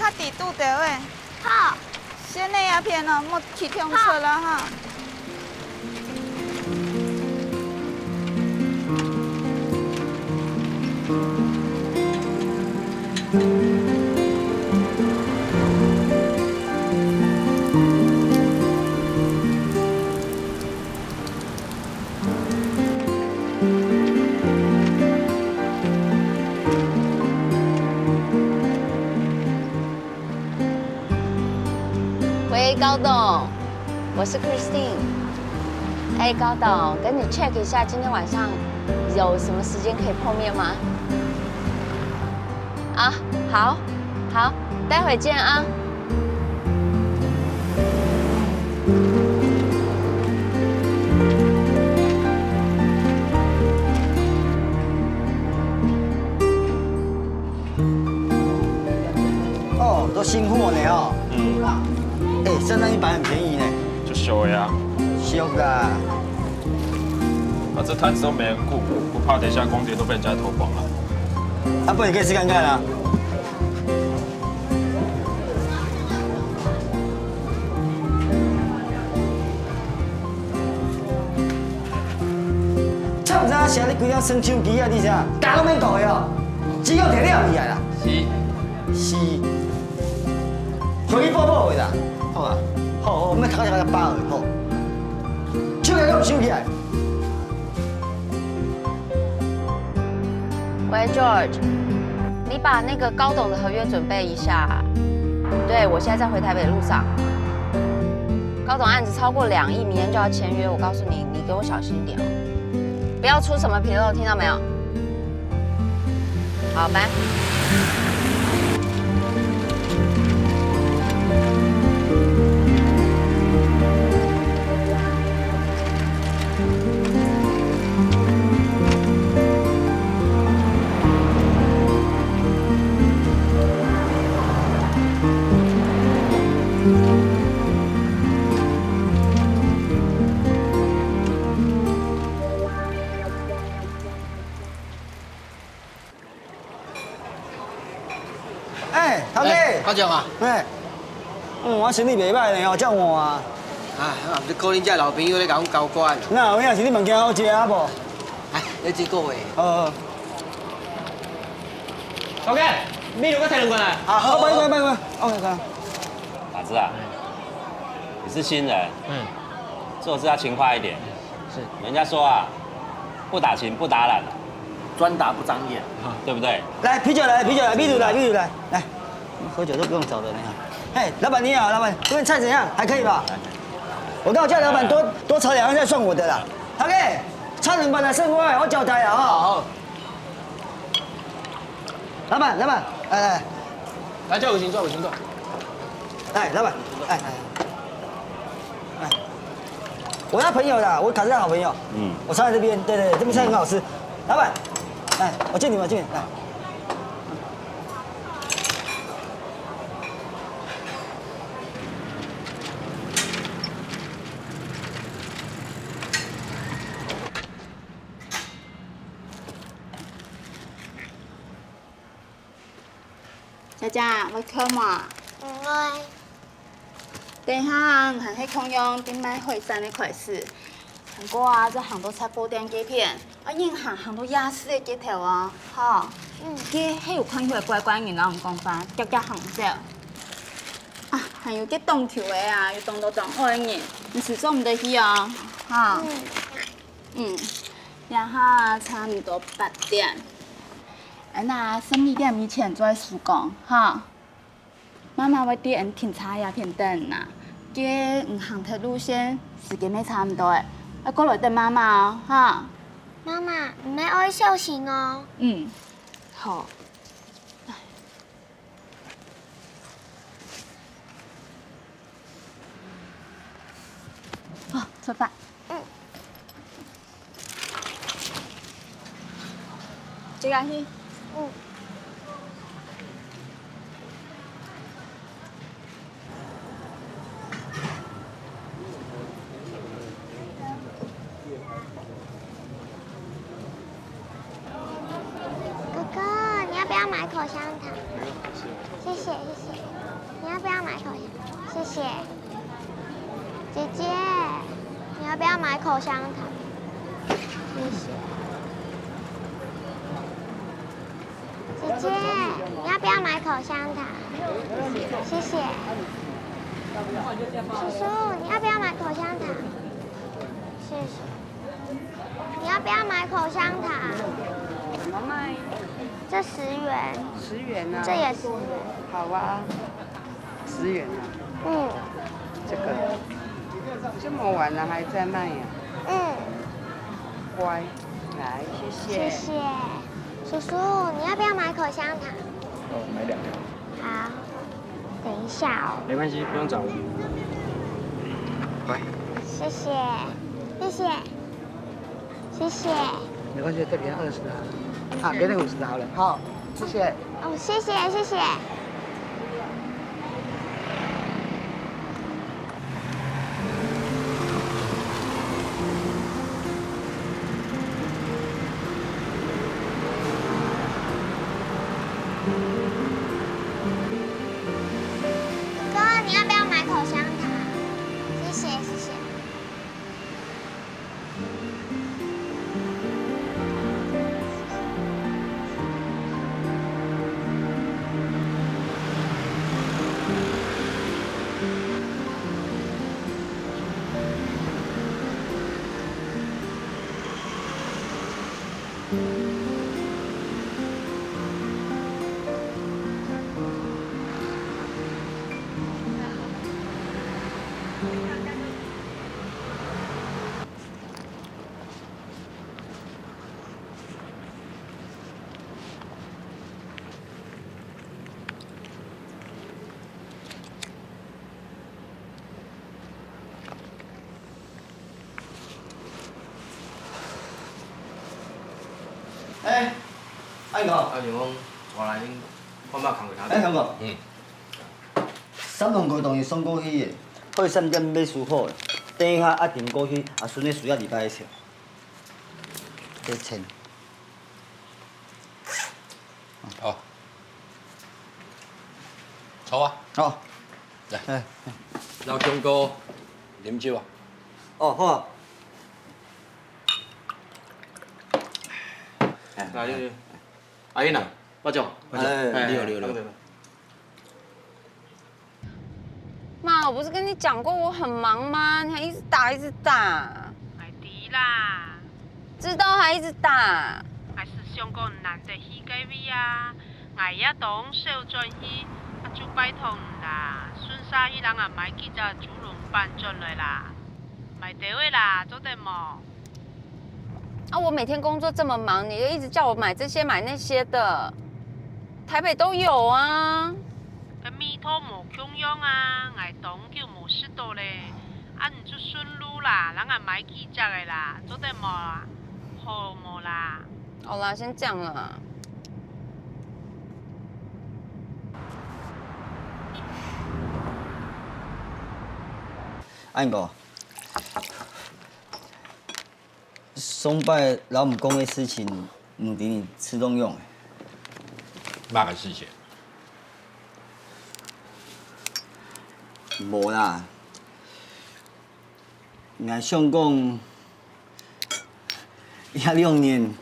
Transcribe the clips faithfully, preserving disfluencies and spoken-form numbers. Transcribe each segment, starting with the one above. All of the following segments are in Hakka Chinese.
較底肚兜仔。好。先來這片哦，莫去跳出了哈。 喂，高董，我是 Christine。哎，高董，跟你 check 一下，今天晚上有什么时间可以碰面吗？啊，好，好，待会见啊。 哦，都新貨呢哦。嗯。哎，三三一百很便宜呢。就俗的啊。俗啦。反正攤子都没人顾，不怕等一下光碟都被人家偷光了。啊，不然你可以试看看啊。 才毋知影是你規工耍手機啊，你啥？大家攏免顧的哦，只要提了起來啦。是。是。回去報報的啦。好啊。好，好，莫卡卡卡巴爾，好。手機共收起來。 喂，George，你把那个高董的合约准备一下。对，我现在在回台北的路上。高董案子超过两亿，明天就要签约，我告诉你，你给我小心一点哦，不要出什么纰漏，听到没有？好，拜。 哎，头家。哎，阿強啊。哎，嗯，我生理袂歹呢，哦，遮晏啊。啊，你可能遮老朋友咧共阮交關。哪有影，是你物件好食啊無？哎，你真講話。好，好。頭家，米露佮菜卵過來。啊，好，好，好。OK，OK。打字啊，你是新人，嗯，做事要勤快一点。是。人家说啊，不打勤不打懒，专打不长眼，对不对？来，啤酒来，啤酒来，米露来，米露来，来，喝酒都不用找的那样。嘿，老板你好，老板，这边菜怎样？还可以吧？我刚好叫老板多多炒两样菜算我的啦。OK，菜冷板来剩外，我交代了哈。好。 老板，老板，来来来，来坐，有请坐，有请坐。来，老板，来来来，我那朋友啦，我卡斯的好朋友，嗯，我常来这边，对对，这边菜很好吃。老板，来，我敬你们，敬你们，来。 姐姐，會渴無？毋會。等下，你還係共樣在買海產个開始。毋過啊，這行到雜貨店該片，愛人行行到夜市个街頭哦，吼。嗯。該係有看起來怪怪人摎你講話，遽遽行走。啊，還有該當頭个啊，有當多當好个人，你係做毋得去哦，吼。嗯。 嗯，這下差毋多八點。恁啊，十二點以前做得收工，哈。媽媽會在恁停車這片等你啊。該你行忒路線，時間乜差毋多咧，愛過來等媽媽哦，哈。媽媽，你乜愛小心哦。嗯，好。 好，出發。嗯。自家去。嗯。 哥哥，你要不要买口香糖？謝謝，謝謝。不要买口香糖，谢谢。姐姐，你要不要买口香糖？谢谢。姐姐，你要不要买口香糖？谢谢。叔叔，你要不要买口香糖？谢谢。你要不要买口香糖？什么卖？这十元，十元啊。这也十元。好啊。十元啊。嗯。这个，这么晚了还在卖呀？嗯。乖，来，谢谢。谢谢。叔叔，你要不要买口香糖？哦，买两条。好，等一下哦。没关系，不用找我。乖。谢谢，谢谢。 谢谢。没关系，再给他二十啊。啊，给那个五十好了。好，谢谢。哦，谢谢，谢谢。哥，你要不要买口香糖？谢谢，谢谢。 哎，阿英哥。阿英哥，我来恁看覓工課。哎，阿英哥。嗯。三項課同你送過去个，好，三點買收好个。等一下阿婷過去，阿順个需要禮拜一千。這錢。 好。坐啊。好。來。哎。老兄哥，啉酒啊。哦，好啊。來，阿英啊，包酒。哎，哎，六六六。 媽，我不是跟你講過我很忙嗎？你還一直打，一直打。𠊎知啦。知道還一直打。𠊎係想講難得去該位啊，𠊎也當少轉去，啊就拜託你啦，順續去摎𠊎買幾隻豬籠粄轉來啦。買兜仔啦，做得無？ 啊，我每天工作這麼忙，你就一直叫我買這些買那些的，台北都有啊。該味道無共樣啊，𠊎當久無食著咧。啊，你就順路啦，摎𠊎買幾隻仔啦，做得無啊？好無啦？好啦，先這樣了啦。阿英哥， 上擺摎你講个事情，毋知你試著仰仔？麼个事情？無啦，𠊎想講，這兩年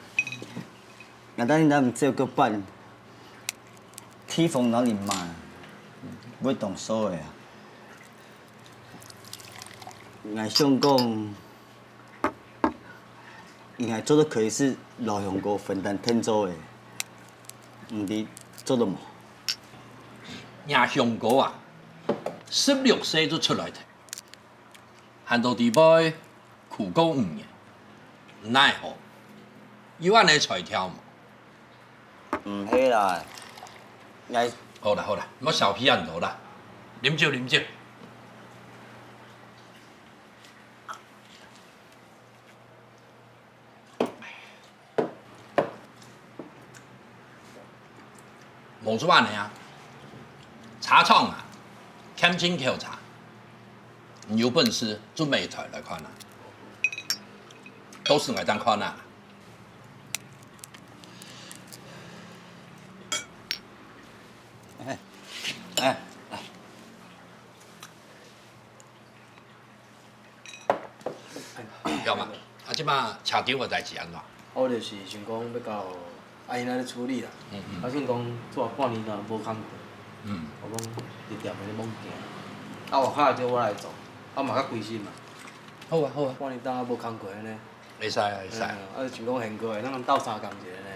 ，𠊎等你摎你借過半，地方摎你買，會當收个啊。𠊎想講， 你還做得可以係摎雄哥分擔𢯭手个，毋知做得無？若雄哥啊，十六歲就出來忒，還在底背苦過五年，奈何有恁仔才調無？毋係啦，𠊎……好啦好啦，莫小屁恁多啦，啉酒啉酒。 無就恁仔啊，茶廠啊，欠進口茶，你有本事就買一台來看啊，到時𠊎正看啊。哎，哎，來。了嘛？啊，這馬車場个代誌按怎？我就是想講欲到阿英遐咧處理啦。嗯嗯。啊，想講做半年啊，無工課。嗯。我講直接咧罔行。啊，外口就我來做，啊嘛較開心嘛。好啊，好啊。半年當啊無工課按呢。會使啊，會使。嗯，啊，想講賢哥的，咱鬥相共一下呢，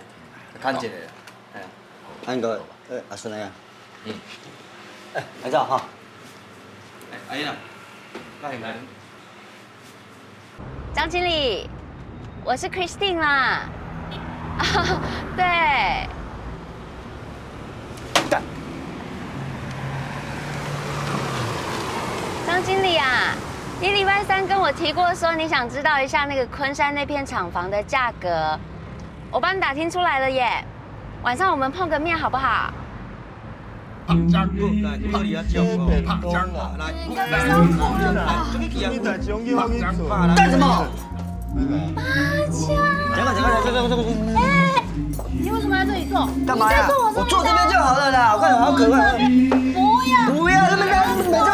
牽一下啦。哎呀。賢哥，呃，阿順來啊。嗯。哎，來坐哈。哎，阿英啊，來，來。 張經理，我是 Christine 啦。对。张经理啊，你礼拜三跟我提过说你想知道一下那个昆山那片厂房的价格，我帮你打听出来了耶。晚上我们碰个面好不好？ 白江，來，你看你要叫我白江，來，來，來，來，這個叫白江，白江，來，幹什麼？八千。講啊，講啊，講啊，講啊，講啊。哎，你為什麼在這裡坐？幹嘛呀？你在坐我這邊啊。我坐這邊就好了啦，我看好可愛。不要。不要，那麼難，每次都說。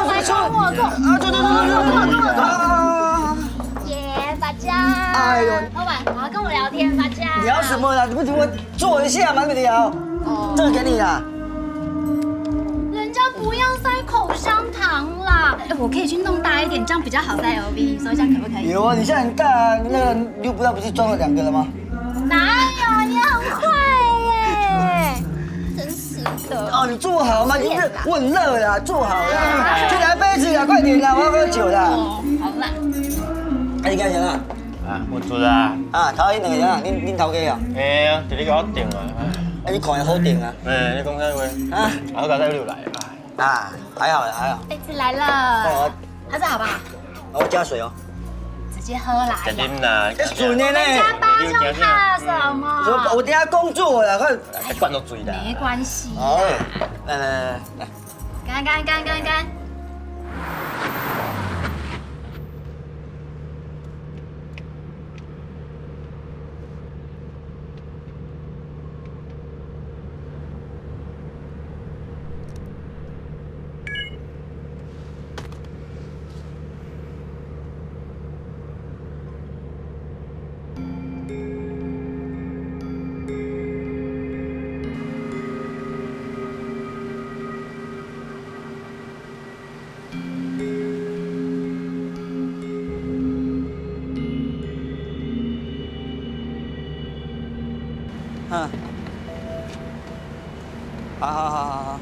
我坐。啊，坐，坐，坐。啊。耶，八千。哎呦。老闆，好好跟我聊天，八千。聊什麼啦？你不聽我坐一下嘛，那麼聊。哦。這個給你啦。 人家不要塞口香糖啦。哎，我可以去弄大一點，這樣比較好塞 L V，你說這樣可不可以？有啊，你現在很大啊，那個New Blood不是裝了兩個了嗎？哪有？你很壞耶！真是的。哦，你坐好嘛，你這，騙啦。我很熱啦，坐好啦，哎。去拿杯子啦，快點啦，我要喝酒啦。哦，好啦。哎，你看行啊？ 啊，我做啊。啊，頭先兩個人啊，恁，恁頭家啊？哎呀，直直甲我頂啊！哎，你看起來好頂啊。哎，你講啥話？啊？啊，我剛才有來啊。啊，還好啦，還好。杯子來了。哦。啊，這好不好？我加水哦。直接喝啦。直接啉啦。這水呢？人家八千怕什麼？我，我等下工作了，快。還灌到嘴啦。沒關係啦。哦，來來來來。 乾乾乾乾乾。哈。好好好好好。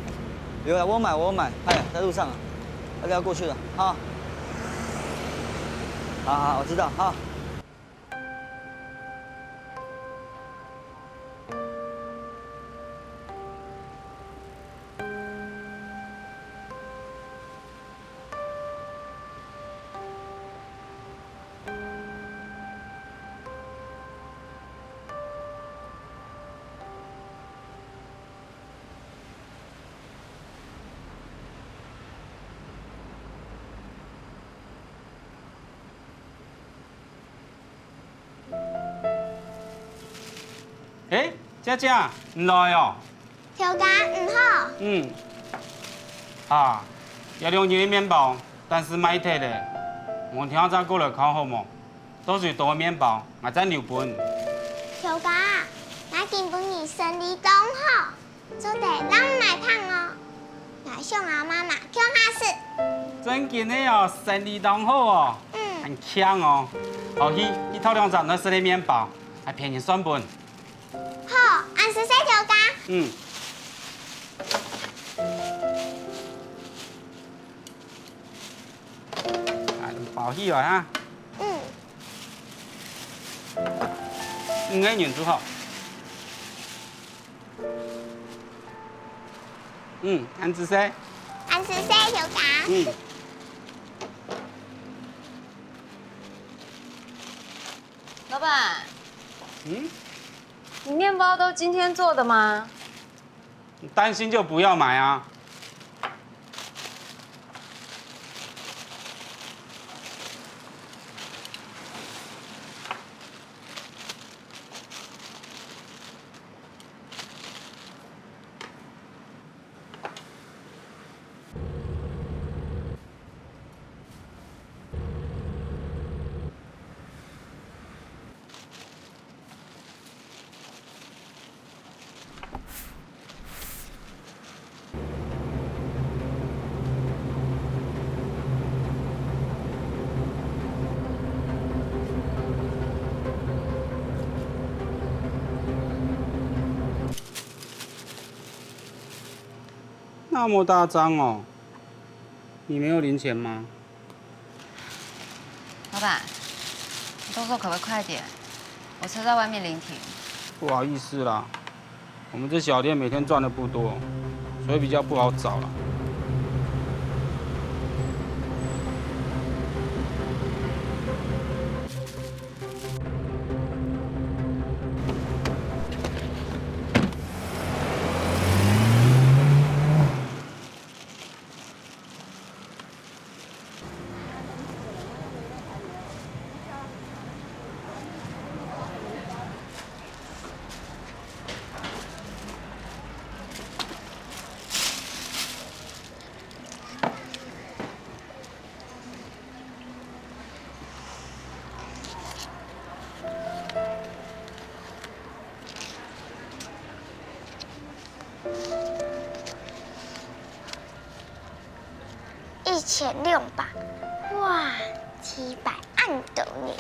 有了，我買我买，哎，在路上啊，要要过去了，哈。好好，我知道，哈。欸，姐姐，你來哦。頭家，你好。嗯。啊，這兩日个麵包，但係賣忒了，明天正過來看好無？到時多个麵包，𠊎再留分你。頭家，𠊎今晡日生理當好。 做得摎𠊎買糖哦，𠊎想摎媽媽共下食。正經个哦，生理當好哦，嗯。還慶哦。好，去，去討兩隻愛食个麵包，𠊎便宜算分。好，恁仔細頭家。嗯。啊，包起來哈。嗯。五個銀就好。 嗯，恁仔細。恁仔細，頭家。嗯。老闆。嗯？你麵包都今天做的嗎？你擔心就不要買啊。那麼大張哦，你沒有零錢嗎？老闆，你動作可不可以快點？我車在外面臨停。不好意思啦，我們這小店每天賺的不多，所以比較不好找啦。一千六百，哇，幾百萬的呢。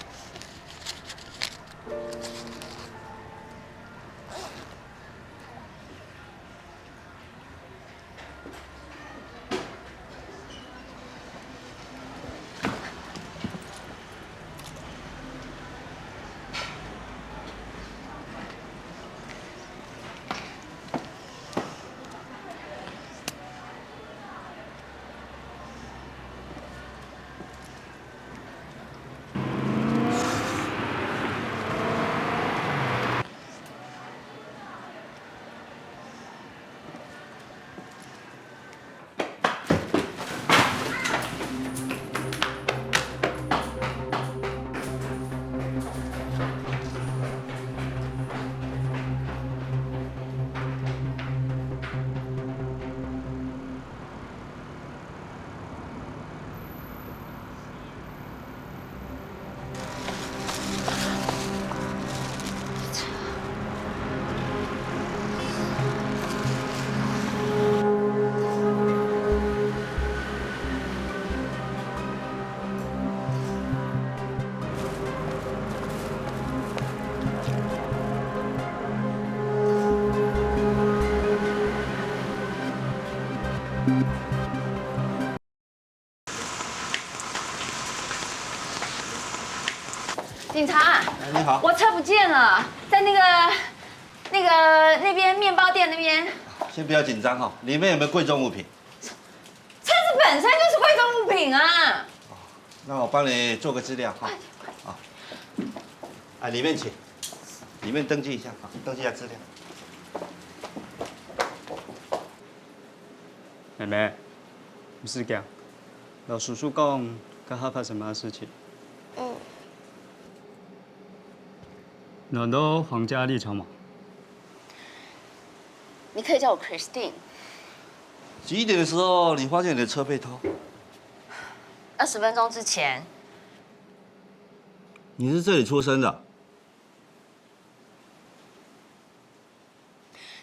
警察，哎，你好。我车不见了，在那个、那个、那边面包店那边。先不要紧张哈，里面有没有贵重物品？车子本身就是贵重物品啊。那我帮你做个资料哈。快点，快点。啊，啊，里面请，里面登记一下哈，登记一下资料。 妹妹，毋使驚，摎叔叔講，這下發生麼个事情？嗯。你摎黃家麗吵嗎？你可以叫我 Christine。幾點的時候你發現你的車被偷？二十分鐘之前。你是這裡出生的？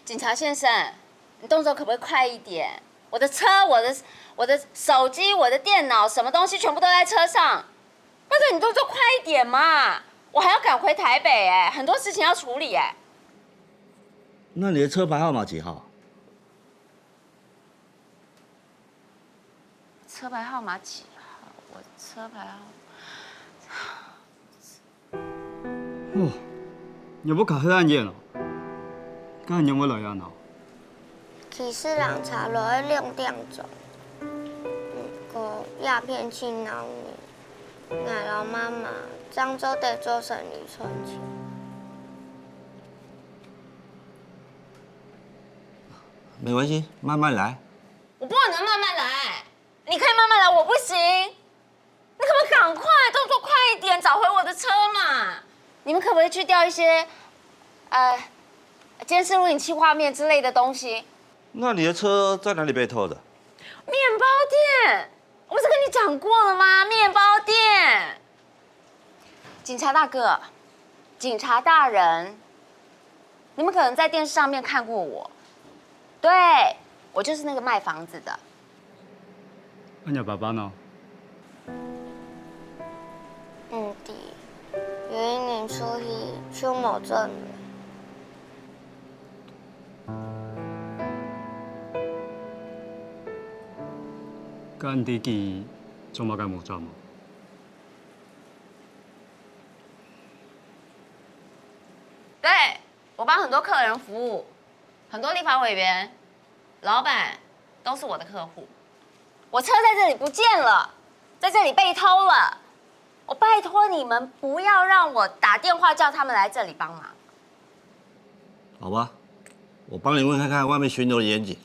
警察先生，你動作可不可以快一點？我的車、我的、我的手機、我的電腦，什麼東西全部都在車上。拜託你動作快一點嘛！我還要趕回台北哎，很多事情要處理哎。那你的車牌號碼幾號？車牌號碼幾號？我車牌號…… 哦，你有無較好恁樣哦？該你有無來啊喏？其實人差不多兩點鐘，毋過這片盡鬧熱，𠊎摎媽媽正做得做生理賺錢。沒關係，慢慢來。我不能慢慢來，你可以慢慢來，我不行。 你可不可以趕快動作快一點，找回我的車嘛？你們可不可以去調一些，呃，監視錄影器畫面之類的東西？那你的車在哪裡被偷的？麵包店，我不是跟你講過了嗎？麵包店。警察大哥，警察大人， 你們可能在電視上面看過我，對，我就是那個賣房子的。恁樣爸爸呢？毋知，有一年出去就無轉來。該你知佢做麼个無轉無？對，我幫很多客人服務，很多立法委員、老闆都是我的客户。我車在這裡不見了，在這裡被偷了。我拜託你們不要讓我打電話叫他們來這裡幫忙。好吧，我幫你問看看外面巡邏的員警。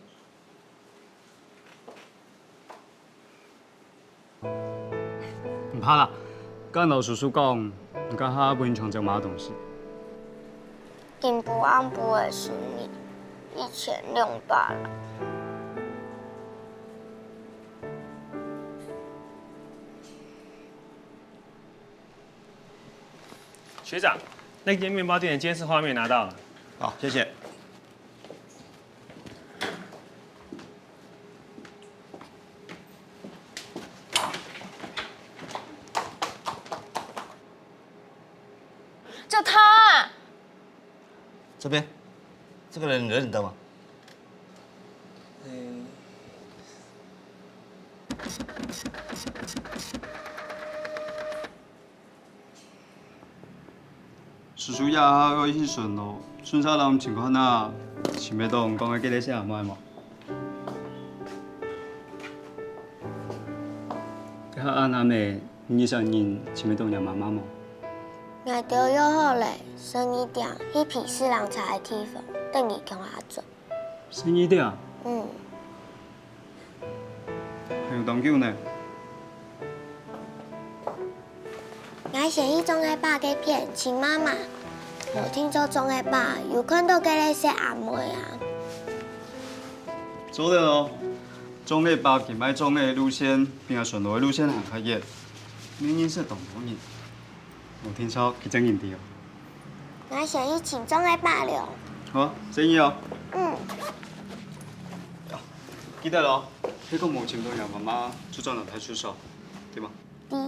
毋怕啦，該摎叔叔講，你該下分人搶走麼个東西。今晡暗晡个生意，一千兩百啦。學長，那間麵包店的監視畫面拿到了。好，謝謝。 就他啊！這邊，這個人你認得嗎？ 叔叔這下愛去巡邏，順續摎你尋看啊，尋得著講个該個細阿妹無？該下恁暗仔，你一儕人尋得著若媽媽無？𠊎兜約好咧，十二點去皮斯冷茶个地方，等佢共下轉。 十二點？嗯。還有當久呢。𠊎先去鍾仔伯該片尋媽媽，無定著鍾仔伯有看著該個細阿妹啊。做得哦，鍾仔伯佢賣粽仔个路線，比𠊎巡邏个路線還較遠，你認識當多人。 無定著，佢正認得哦。𠊎先去尋鍾仔伯了。好，正義哦。嗯。記得哦，如果無尋著若媽媽，就轉到派出所，對嗎？對。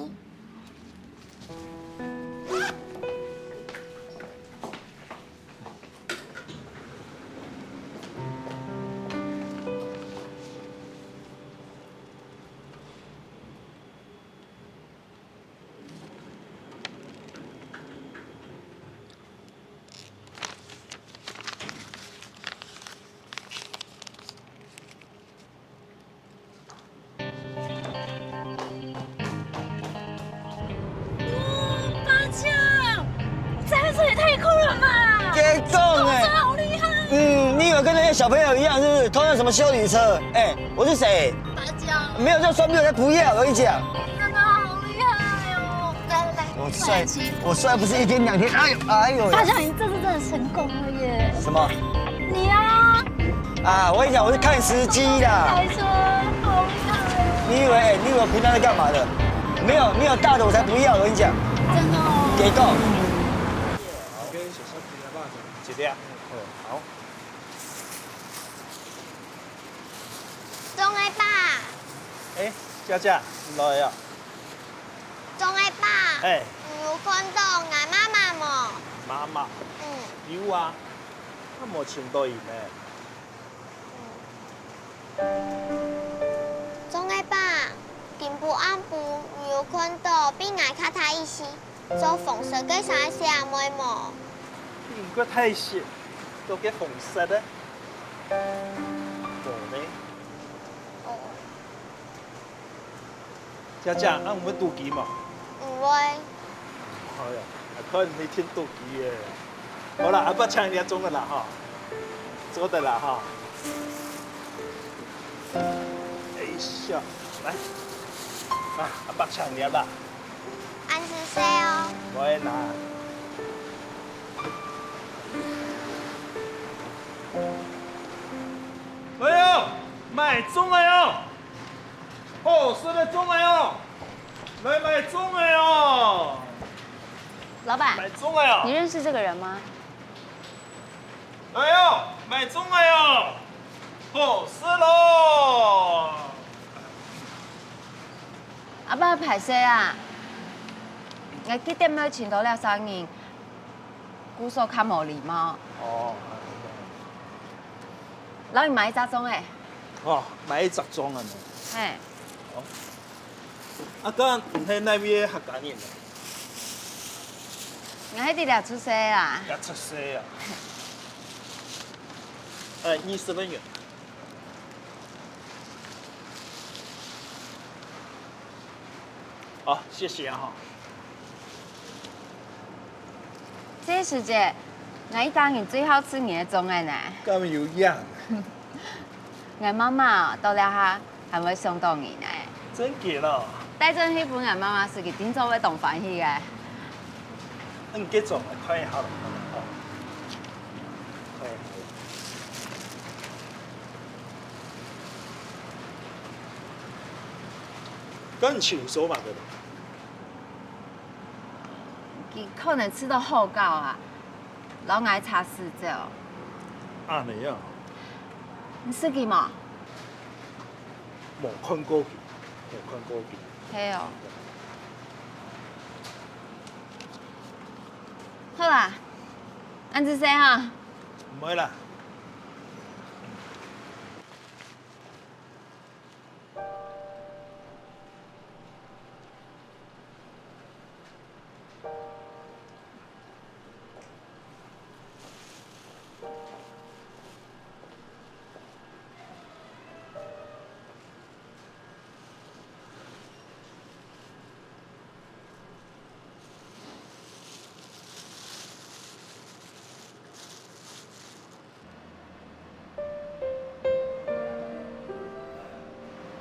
哦，八戒，你在这里太酷了吧！给中哎！真的好厉害！嗯，你以为跟那些小朋友一样，是不是？偷那什么修理车？哎，我是谁？八戒，没有这双臂我才不要，我跟你讲。真的好厉害哦！来来来，我帅，我帅不是一天两天，哎呦哎呦！八戒，你这次真的成功了耶！什么？你啊！ 啊，我跟你讲，我是看时机啦。开车，好厉害哦！你以为，你以为我平常在干嘛的？没有，没有大的我才不要，我跟你讲。真的哦。给够。一粒。嗯，好。鍾仔伯。哎，姐姐，你來啊。鍾仔伯，哎。你有看到𠊎媽媽無？媽媽？嗯。有啊，啊無尋到佢呢。 鍾仔伯，今晡暗晡你有看到比𠊎較大一息，著紅色个衫个細阿妹無？比你較大一息，著該紅色个？無呢。哦。 姐姐，啊，你會賭錢無？毋會。哎呀，啊，看你挺賭錢个。好啦，阿伯請你食粽仔啦，吼。做得啦，吼。哎呀，來。啊，阿伯請你啦。恁仔細哦。會啦。來哦，買粽仔哦。 好食个粽仔哦，來買粽仔哦。老闆，買粽仔哦。你認識這個人嗎？來哦，買粽仔哦，好食咯。阿伯，歹勢啊，𠊎這點仔尋到這儕人，故所較無禮貌。哦。摎你買一隻粽仔。哦，買一隻粽仔呢。嘿。啊，該你係哪位个客家人啊？𠊎係在這出世啊。這出世啊？哎，二十個銀。好，謝謝啊哈。這時節，𠊎一家人最好食你个粽仔呢。敢有影？ 𠊎媽媽哦，到這下還會想到你呢。真个哦？帶轉去分𠊎媽媽食，佢定著會當歡喜个。嗯，這種看一下咯，看一下。跟你請收嘛，對吧？佢可能食到好飽啊，摎𠊎差事走。恁呢啊？你識佢無？ 無看過佢，無看過佢。係哦。好啦，恁仔細哈。毋會啦。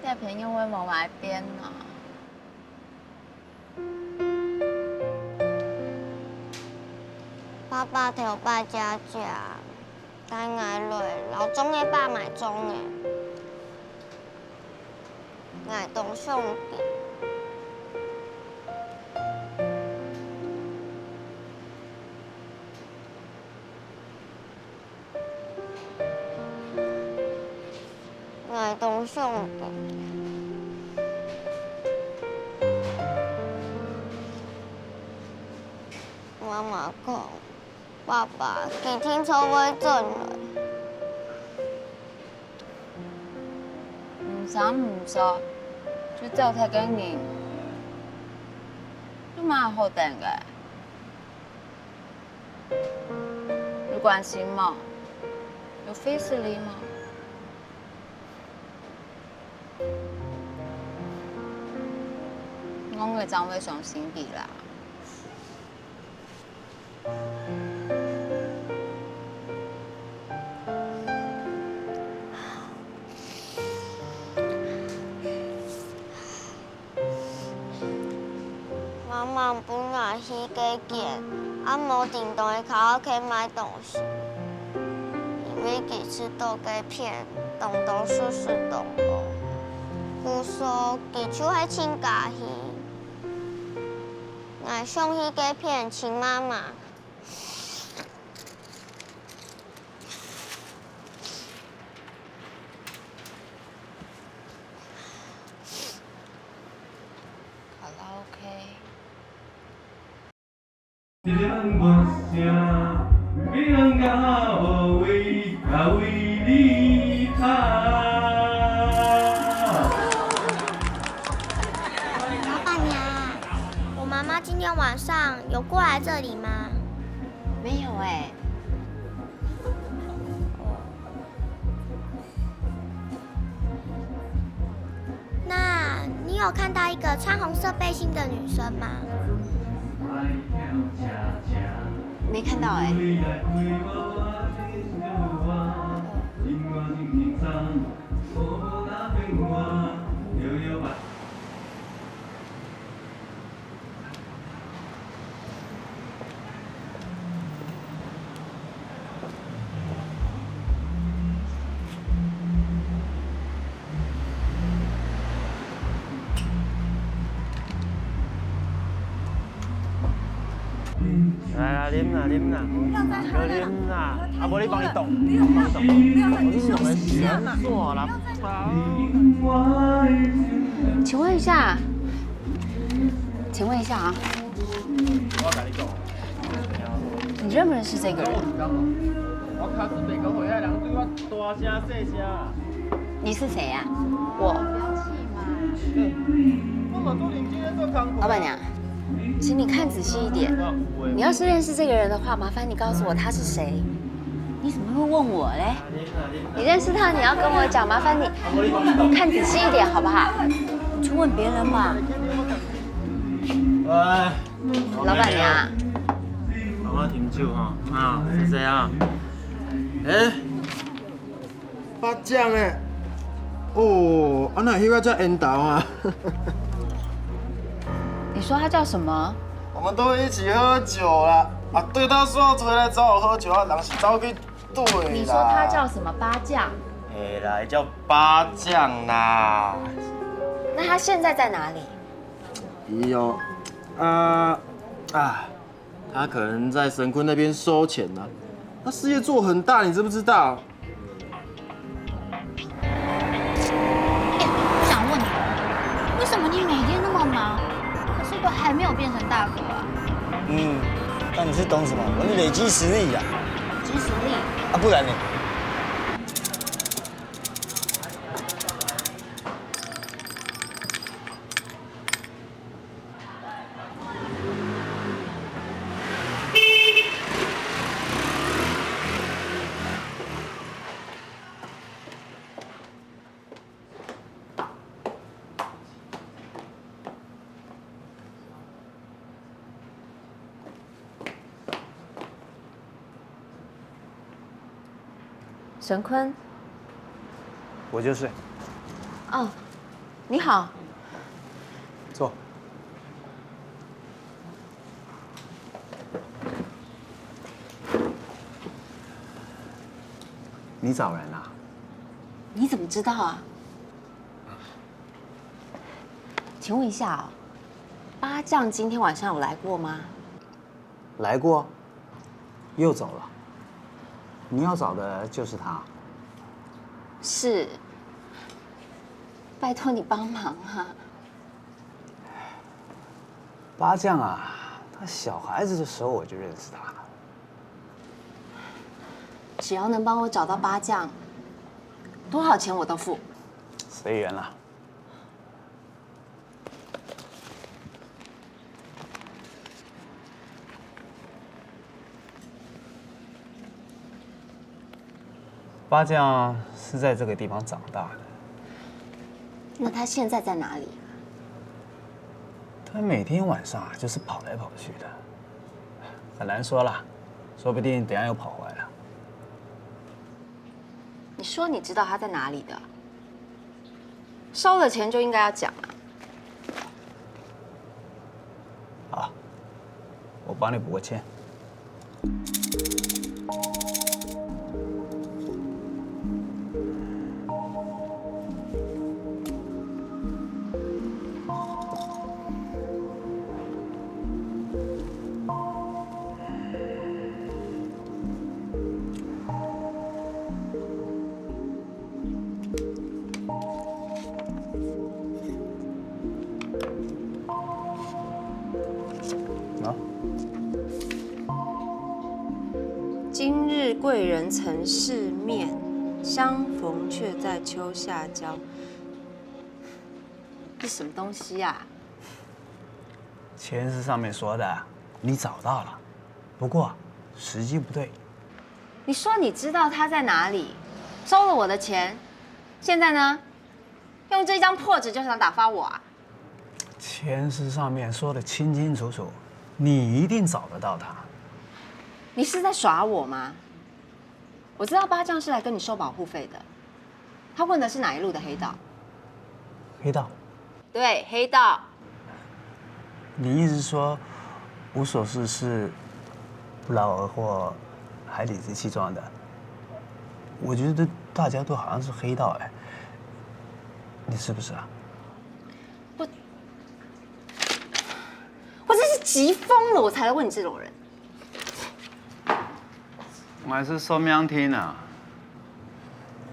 這片又會無麼个變呢？ 爸爸頭擺姐姐帶𠊎來，摎粽仔爸買粽仔，𠊎當想佢。 𠊎當想佢。媽媽講，爸爸佢定著會轉來。毋三毋四，就走忒个人，有麼个好等个？ 有關心無？有費時力無？戇仔正會相信佢啦。 媽媽分𠊎去該間，也無定著去卡拉OK買東西，因為佢食到該片當多試試糖哦。故所佢就係尋家去。𠊎想去該片尋媽媽。 卡拉OK。老闆娘，我媽媽今天晚上有過來這裡嗎？沒有欸。 那你有看到一個穿紅色背心的女生嗎？沒看到欸。來啦，啉啦，啉啦，好啉啦，啊，無你幫你倒，幫你倒，我是用的洗手做啦。請問一下，請問一下啊，我跟你講，你認不認識這個人？我看是每個回來人對我大聲細聲。你是誰啊？我，老板娘，请你看仔细一点。你要是认识这个人的话，麻烦你告诉我他是谁。你怎么会问我嘞？你认识他，你要跟我讲，麻烦你看仔细一点，好不好？你去问别人吧。哎，老板娘，我要停酒哈啊，是这样。哎，八将哎，哦，啊那迄个叫缘投啊。你说他叫什么？我们都一起喝酒啦，啊，对他说要出来找我喝酒啊，人是找去对啦。你说他叫什么八将？哎啦，叫八将啦。那他现在在哪里？伊哦，啊啊，他可能在神坤那边收钱呢、他事业做很大，你知不知道？我想问你，为什么你每天那么忙，可是都还没有变成大哥啊？嗯，那你是懂什么？我是累积实力呀。积实力。啊，不然呢？神坤。我就是。哦，你好。坐。你找人啊？你怎么知道啊？请问一下哦，八将今天晚上有来过吗？来过，又走了。你要找的就是他。是，拜托你帮忙啊！八将啊，他小孩子的时候我就认识他了。只要能帮我找到八将，多少钱我都付。随缘啦。八将是在这个地方长大的。那他现在在哪里？他每天晚上啊，就是跑来跑去的，很难说啦，说不定等下又跑回来了。你说你知道他在哪里的？收了钱就应该要讲啊。好，我帮你补个钱。今日贵人曾试面，相逢却在秋下交。这什么东西啊？钱是上面说的，你找到了，不过时机不对。你说你知道他在哪里，收了我的钱，现在呢，用这张破纸就想打发我啊？钱是上面说的清清楚楚，你一定找得到他。你是在耍我吗？我知道八将是来跟你收保护费的，他混的是哪一路的黑道？黑道？对，黑道。你意思说，无所事事、不劳而获、还理直气壮的？我觉得大家都好像是黑道哎，你是不是啊？我真是急疯了，我才来问你这种人。我还是算命听啊，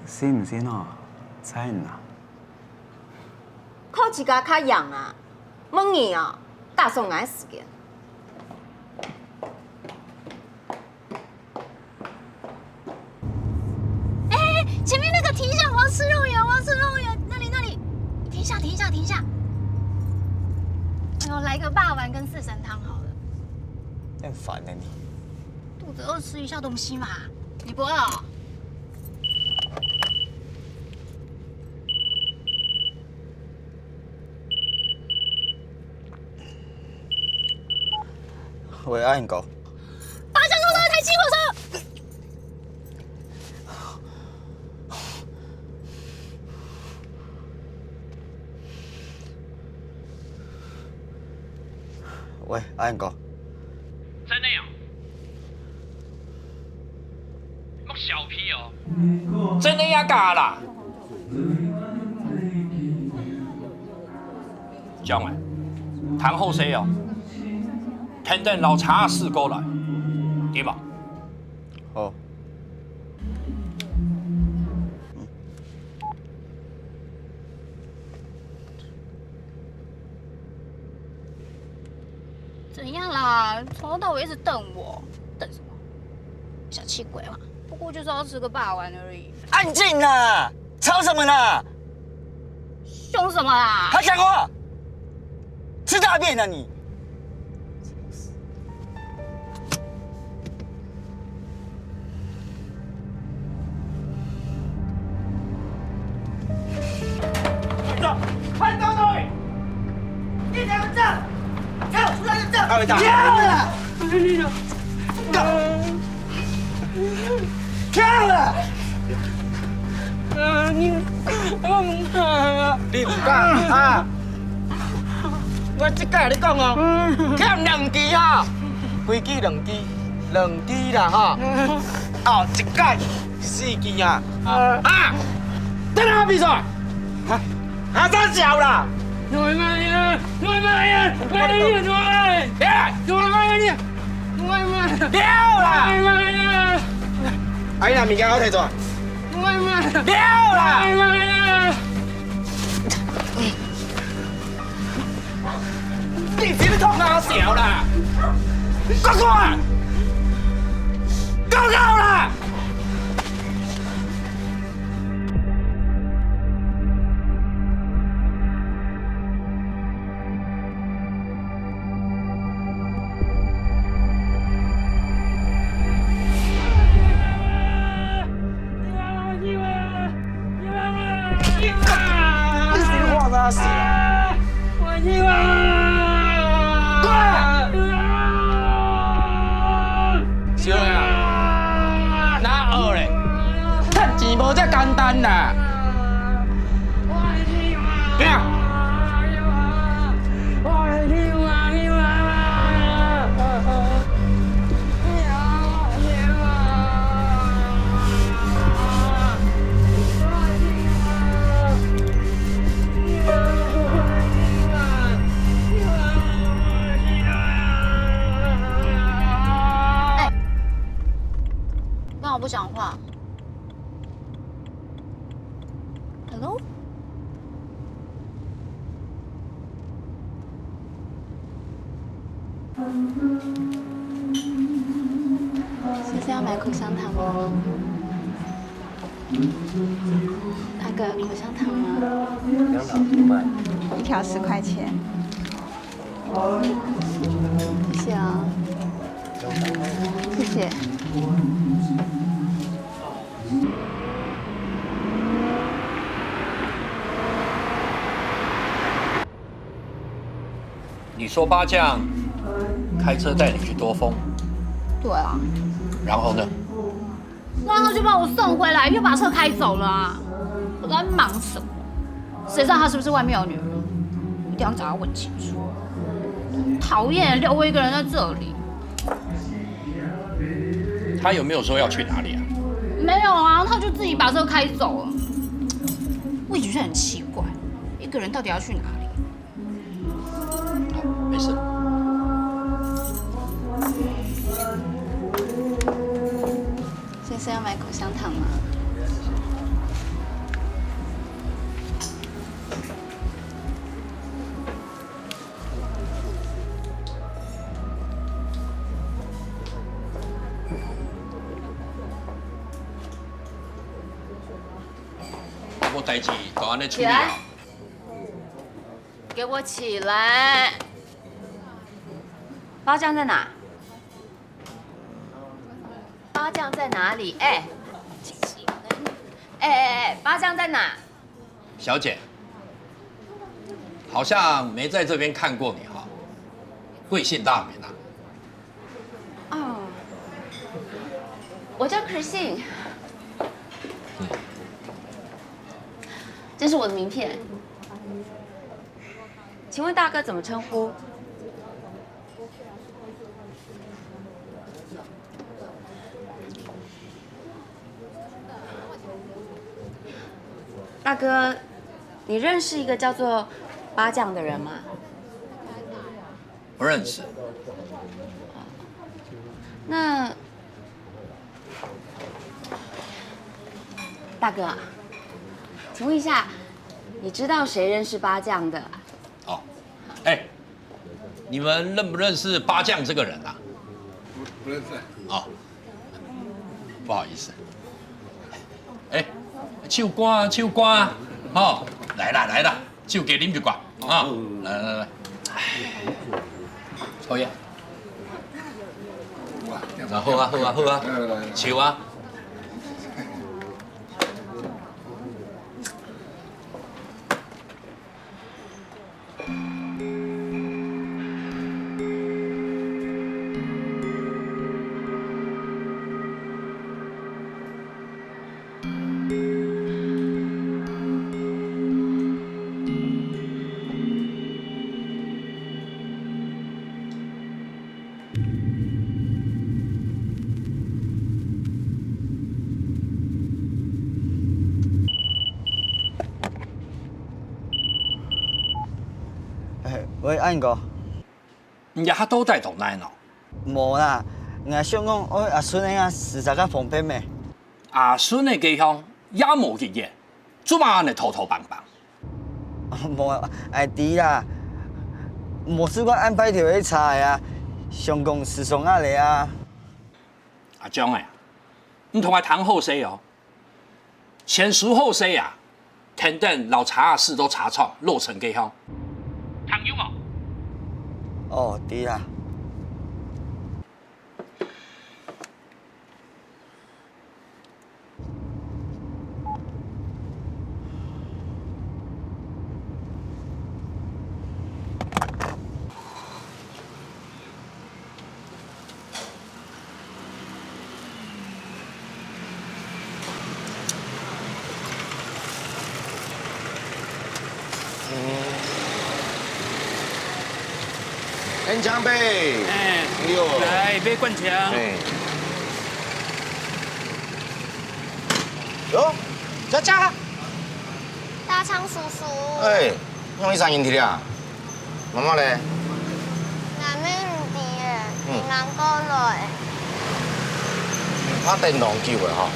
信不信哦，在你啊。靠自家较硬啊，问你啊，打爽俺时间。哎，前面那个停一下，我要吃肉圆，我要吃肉圆，那里那里。等一下，等一下，等一下。哎呦，来个霸丸跟四神汤好了。很烦呢、你。肚子饿，吃一下东西嘛。你不饿哦？喂，阿英哥。八巷路上一台起火车。 喂，阿英哥。真的哦？莫小屁哦！真的呀假啦？ 將來，聽好勢哦，天天摎車駛過來，知無？好。怎样啦？从头到尾一直瞪我，瞪什么？小气鬼嘛，不过就是要吃个霸王而已。安静啦！ 吵什么啦？凶什么啦？还讲话？吃大便啊你！走，快走！你怎么走？走，出来就走！阿伟大。不要了！ 跳啊！啊，你，我毋敢啊！你毋敢啊？我即擺你講哦，欠兩支啊，規支兩支，兩支啦吼。哦，一擺四支啊！啊，等下比賽！ 啊，啥笑啦？我的妈呀！我的妈呀！我的妈呀！哎！我的妈呀！我的妈呀！不要啦！我的妈呀！哎呀，物件我提出來。我的妈呀！不要啦！我的妈呀！你是咧創啥潲啦？你快快！夠夠啦！ 你是咧創啥潲啊？過來！小妹啊，哪學咧？趁錢無遮簡單啦！行！ 哎，你干嘛不讲话？Hello？先生要买口香糖吗？那个口香糖吗？两条十块。一条十块钱。谢谢啊。谢谢。 你说八将开车带你去多峰，对啊。然后呢？然后就把我送回来，又把车开走了啊！我在忙什么？谁知道他是不是外面有女人？一定要找他问清楚。讨厌，留我一个人在这里。他有没有说要去哪里啊？没有啊，他就自己把车开走了。我也觉得很奇怪，一个人到底要去哪里？ 没事。先生要买口香糖吗？有代志就安尼处理啊。给我起来！八将在哪？八将在哪里？哎，哎哎哎，八将在哪？小姐，好像没在这边看过你哈，贵姓大名啊？哦，我叫 Christine。这是我的名片，请问大哥怎么称呼？大哥，你认识一个叫做八将的人吗？不认识。那大哥啊，请问一下，你知道谁认识八将的？哦，哎，你们认不认识八将这个人啊？不认识。哦，不好意思。哎，唱歌啊，唱歌啊，吼，来啦来啦，酒给啉一寡啊，来来来，哎，抽烟。好啊好啊好啊，唱啊。哎，喂，阿英哥。你這下到底在哪呢？無啦，𠊎想講愛阿順个啊，時間較方便咩？阿順个家鄉也無幾遠，做麼个恁呢拖拖挷挷？無，𠊎知啦，無試過恁拜託个車个啊，想講時常啊來啊。阿章欸，你同𠊎聽好勢哦。 全數好勢啊，跈等摎車駛到車廠落成个吼。聽有無？哦，知啦。 恩强伯，哎，哎呦，来，一杯灌肠。哎，哟，佳佳，大昌叔叔。哎， 仰會生人去啊？媽媽咧？𠊎乜毋知欸，嗯。你人過來。啊，等當久欸吼，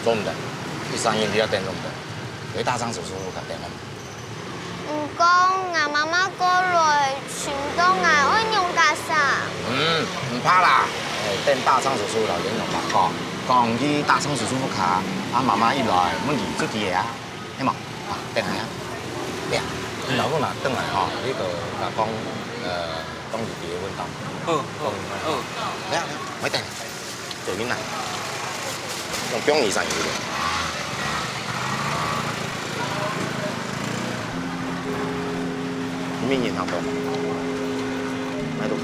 做毋得，一生人去啊等做毋得，去大昌叔叔屋下等啊。毋過，𠊎媽媽過來尋到𠊎，愛仰結煞？嗯，毋怕啦，哎，等大昌叔叔摎你娘講，講去大昌叔叔屋下，啊媽媽一來，問佢就知个啊。 係無？啊，等下啊。對啊，你老公若轉來吼，你就甲講，呃，講你佇个問答。好，好，好。來啊，來啊，莫等，做面啊。用中醫生有無？你面前好不好？買多少？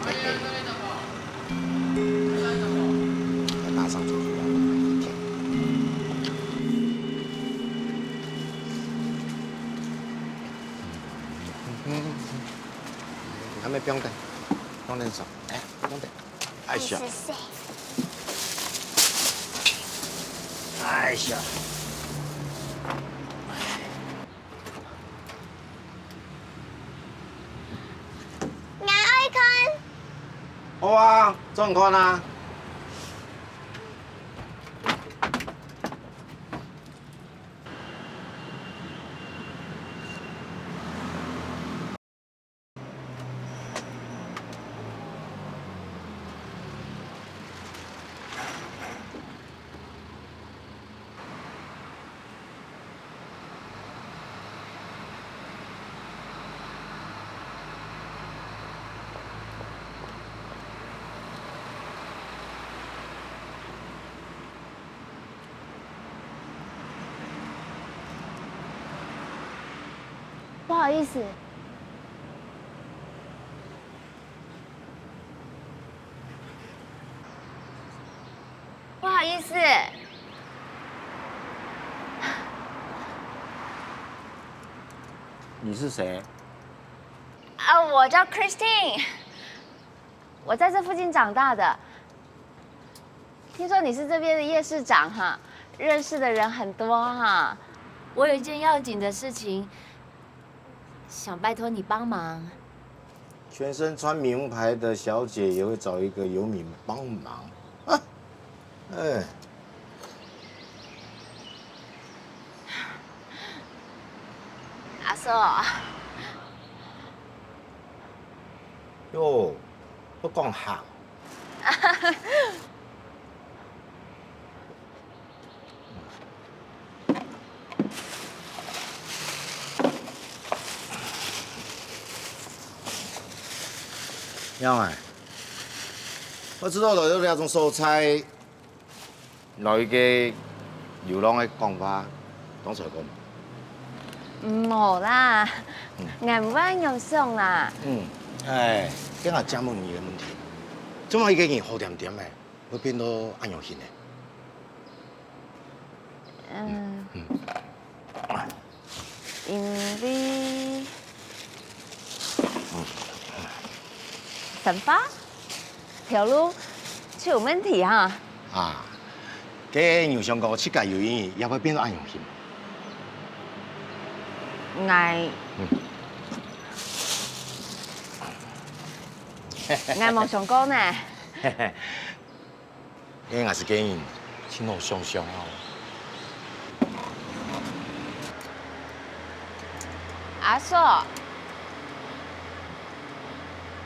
嘿嘿。 大昌叔叔啊，還沒放等，放等手，哎，放等，哎呀，謝謝。哎呀。 𠊎愛看。好啊，做你看啊。不好意思。不好意思。你是谁？啊，我叫 Christine，我在这附近长大的。听说你是这边的夜市长哈，认识的人很多哈。我有一件要紧的事情，想拜托你帮忙。全身穿名牌的小姐也会找一个游民帮忙啊？哎，阿叔，哟，都讲行。样啊，我知道了，有两种所在，老一个流浪个讲法，当初讲。嗯，无啦，嗯。俺毋会恁樣想啦。嗯，哎，今下正問你个問題，做么一个人好点点个，会变到恁樣形呢？嗯。嗯。因为，嗯。生活、头路，出问题哈。啊，該你有想過自家有一日也會變到恁樣形？𠊎，嗯。𠊎無想過呢。 該𠊎係个人，盡好想想啊。阿叔，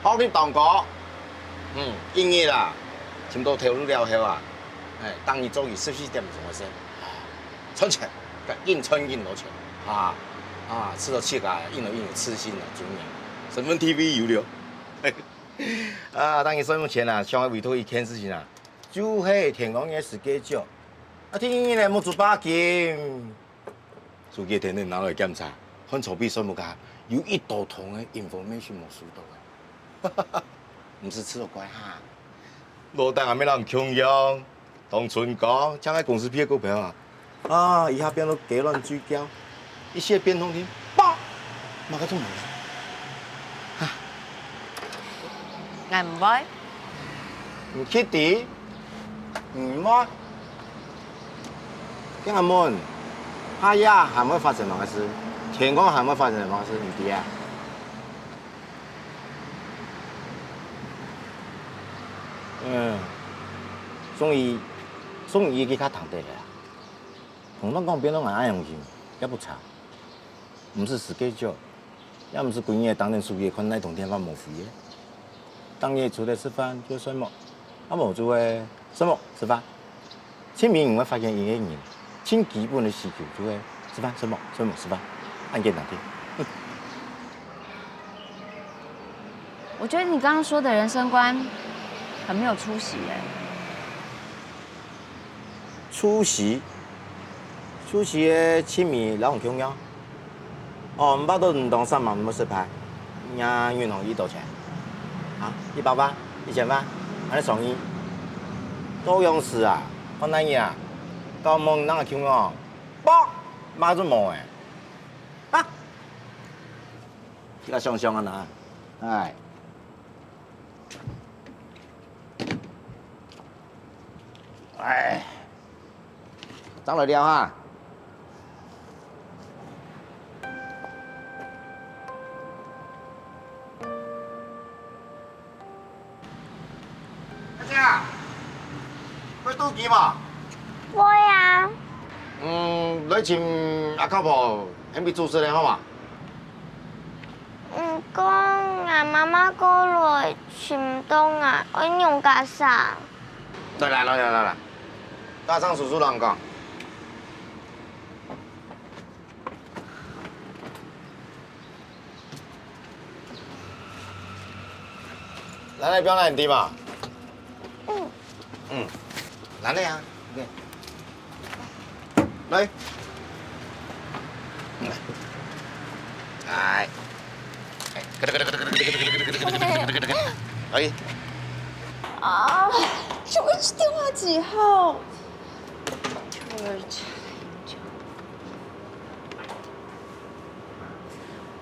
學歷當高，嗯，一日啊，尋到頭路了後啊，哎，逐日做佢十四點鐘个事，賺錢，緊賺緊多錢，啊啊，使到自家，因為因為自信啊，尊嚴，身份地位有了。啊，逐日睡目前啊，想愛唯獨一件事情啊， 就係天光日个schedule。啊，天光日呢，目珠擘金，手機天天拿來檢查，看作弊算無假，有一大桶个information無收到啊。毋使自責怪哈。老弟也無人共樣，當春光，請个公司畢業股票啊， 啊，一下變到雞卵水餃，一時變通天，爆！麼个都無了。啊，𠊎毋會。你確定？你毋會？該𠊎問，下夜還會發生麼个事？天光還會發生麼个事？你知啊？嗯，終於，終於佢較聽得了啊。 同人講變到𠊎恁樣形，也毋差。毋使schedule，也毋使歸日當等手機看哪通電話無回个。當日除了食飯就睡目，啊無就係睡目食飯。盡明顯會發現一個人，盡基本个需求就係食飯、睡目、睡目、食飯，恁簡單个。 我觉得你刚刚说的人生观很没有出息耶。出息？出息个趣味摎你共樣。哦，毋怕到你當煞猛，你會失敗，若銀行幾多錢？啊，一百萬、一千萬，還係上億？到樣時啊，看哪日啊，搞毋好你哪共樣，啵，麼个都無欸。啊！ 自家想想啊哪，哎。哎，正來尞哈。 阿姐，會肚飢無？會啊。嗯，來尋阿靠婆，喊佢煮食咧，好無？毋過，𠊎媽媽過來尋毋到𠊎，愛仰結煞？來來來來來來，家政叔叔摎你講。 拿來放來你知無？嗯。嗯，拿來啊，OK。來。哎，哎，哎，啊，请问是电话几号？George，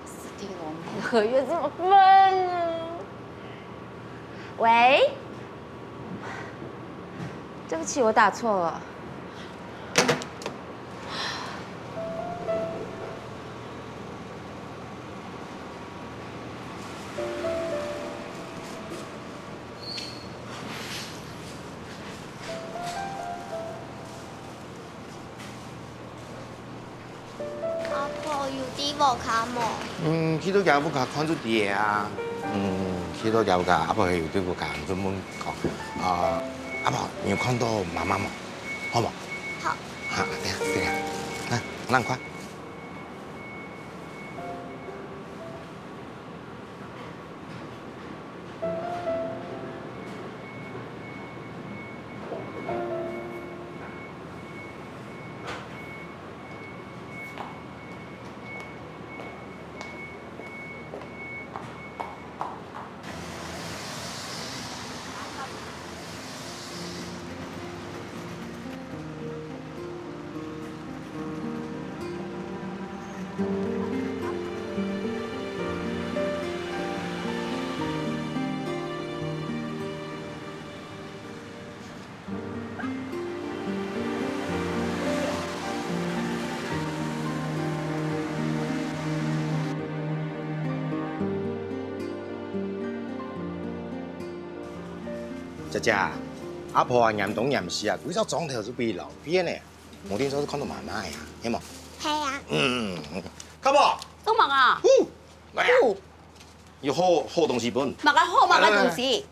死定了，我们的合约怎么办呢？喂，对不起，我打错了。 阿婆有在屋下無？嗯，去到厥屋下看就知个啊。嗯，去到厥屋下，阿婆有在屋下，你就問講，啊，阿婆，你有看到媽媽無？好無？好。啊，等下，等下，來，恁快。 姐姐啊，阿婆啊，嚴東嚴西啊，歸隻庄頭就分你撈遍呢。無定著係看到媽媽个啊，係無？係啊。嗯，嗯，嗯。看無？做麼个啊？呼，來啊！呼。有好，好東西分你。麼个好，麼个東西？來，來，來。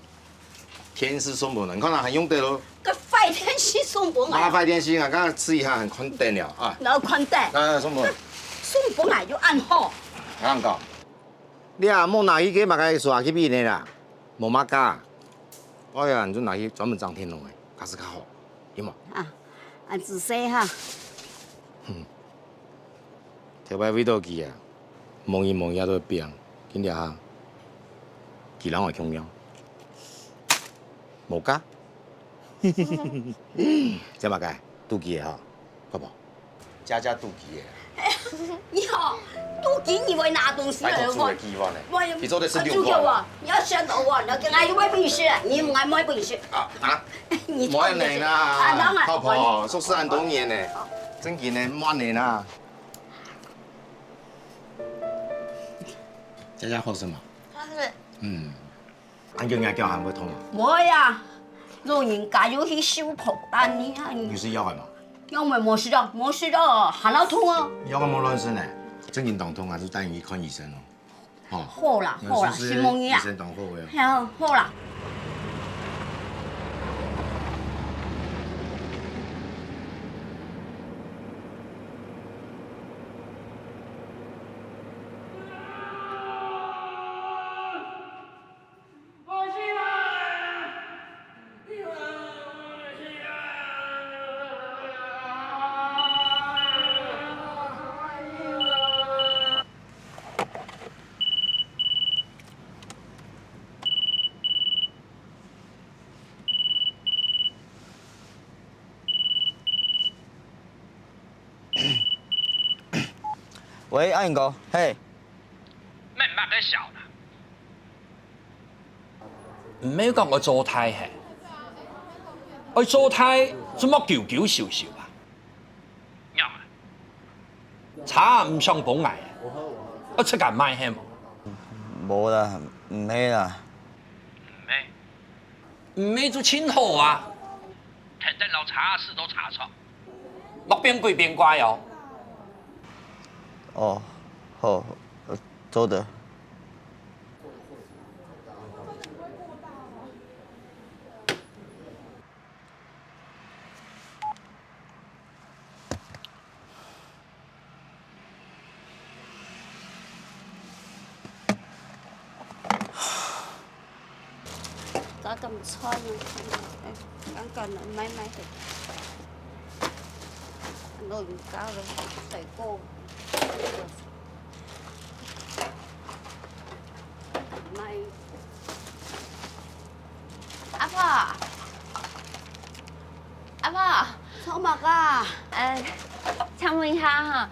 電視送分你，你看啊，還用得咯。該壞電視送分𠊎啊。麼个壞電視啊？剛剛試一下，還看得了啊。然後看得。來，來，送分你。送分𠊎又恁好。恁講。你啊，莫拿去該麼个刷去比呢啦，無麼个。哎呀，你就拿去專門裝電腦个，較實較好。 有無？啊，恁仔細哈。哼，頭擺為著佢啊，望日望夜都會拚，今日哈，佢摎𠊎共樣，無價。這麼个，肚飢个哈，好無？ 家家肚飢个。你好，肚飢你會拿東西來還？做主个飢荒呢？喂，佢做得食六塊啊。啊，主角啊，你要先等我，你要跟他一位比试，你毋愛妹比试。啊，啊？你莫恁呢啦，啊，當然，泡泡，熟識恁多年呢，正經呢，莫恁呢啦。家家好食無？好食。嗯。 恁久若腳還會痛啊？無呀，老人家又去收破單呢。你食藥仔無？藥仔無食著，無食著，還老痛哦。藥仔莫亂食呢，正經當痛還係帶你去看醫生哦。吼。好啦，好啦，承蒙你啊。醫生當好个哦。係啊，好啦。 喂，阿英哥，嘿。免麼个笑啦。毋係講愛做大係，愛做大就莫久久愁愁啊。仰啊？茶毋想分𠊎，愛自家買係無？無啦，毋係啦。毋係？ 毋係就盡好啊！跈等摎茶室都查著，莫變鬼變怪哦。哦，好，呃，做得。 加咁菜呢，哎，剛剛呢，買買个，老人家了，水果。阿婆，阿婆，做麼个？呃，請問一下哈，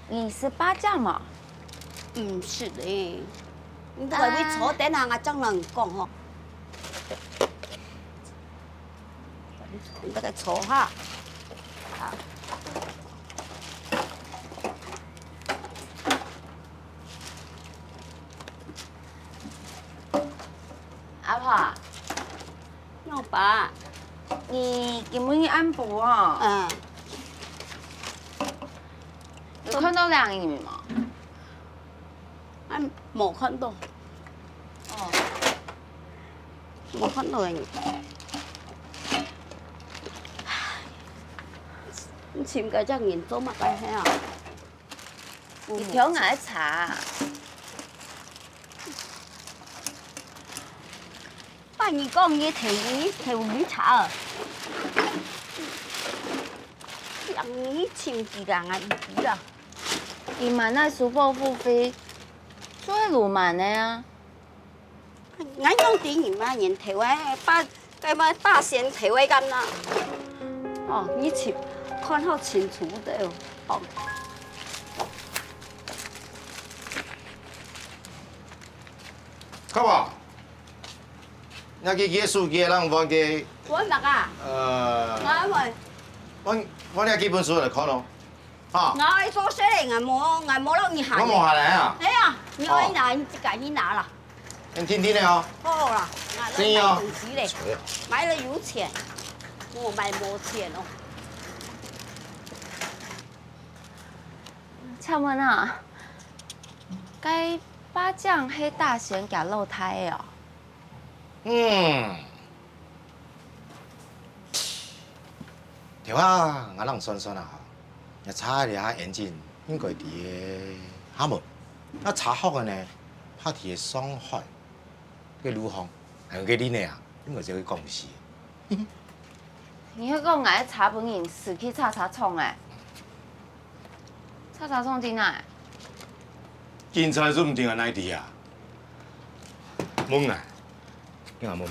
你是八醬無？毋係咧，你在該位坐等下，𠊎正摎你講吼。你在該坐哈。好。 阿婆，仰般？你今晡日暗晡哦，嗯，有看到兩個人無？啊，無看到。哦，無看到个人。你尋該隻人做麼个係啊？ 你偷𠊎个茶啊？把你講你偷，你偷你茶啊？讓你尋幾個啊？佢毋知啊？佢滿哪收保護費，就係鱸鰻个啊。 𠊎仰知人嘛，人偷个，八，該麼八仙偷个敢啦？哦，你去看好清楚个哦。哦。看無？若个个手機人換个，換麼个？呃，換換。換換若幾本書來看咯，哈。𠊎愛做事咧，𠊎無，𠊎無摎你閒。我無閒來啊。哎呀，你愛拿，你自家去拿啦。 你聽聽咧哦。好啦，買了東西咧，買了有錢，莫買無錢哦。請問啊，該八醬係大仙厥老弟个哦？嗯。 頭下，𠊎摎你算算啊，若車這下engine應該在該下門，若車殼个呢，怕在該上海个路項，還有該輪仔啊，應該就會講事。你係講𠊎个車分人駛去叉叉廠欸？ 叉叉廠在哪？警察就毋知𠊎哪知啊？問啊，你問問。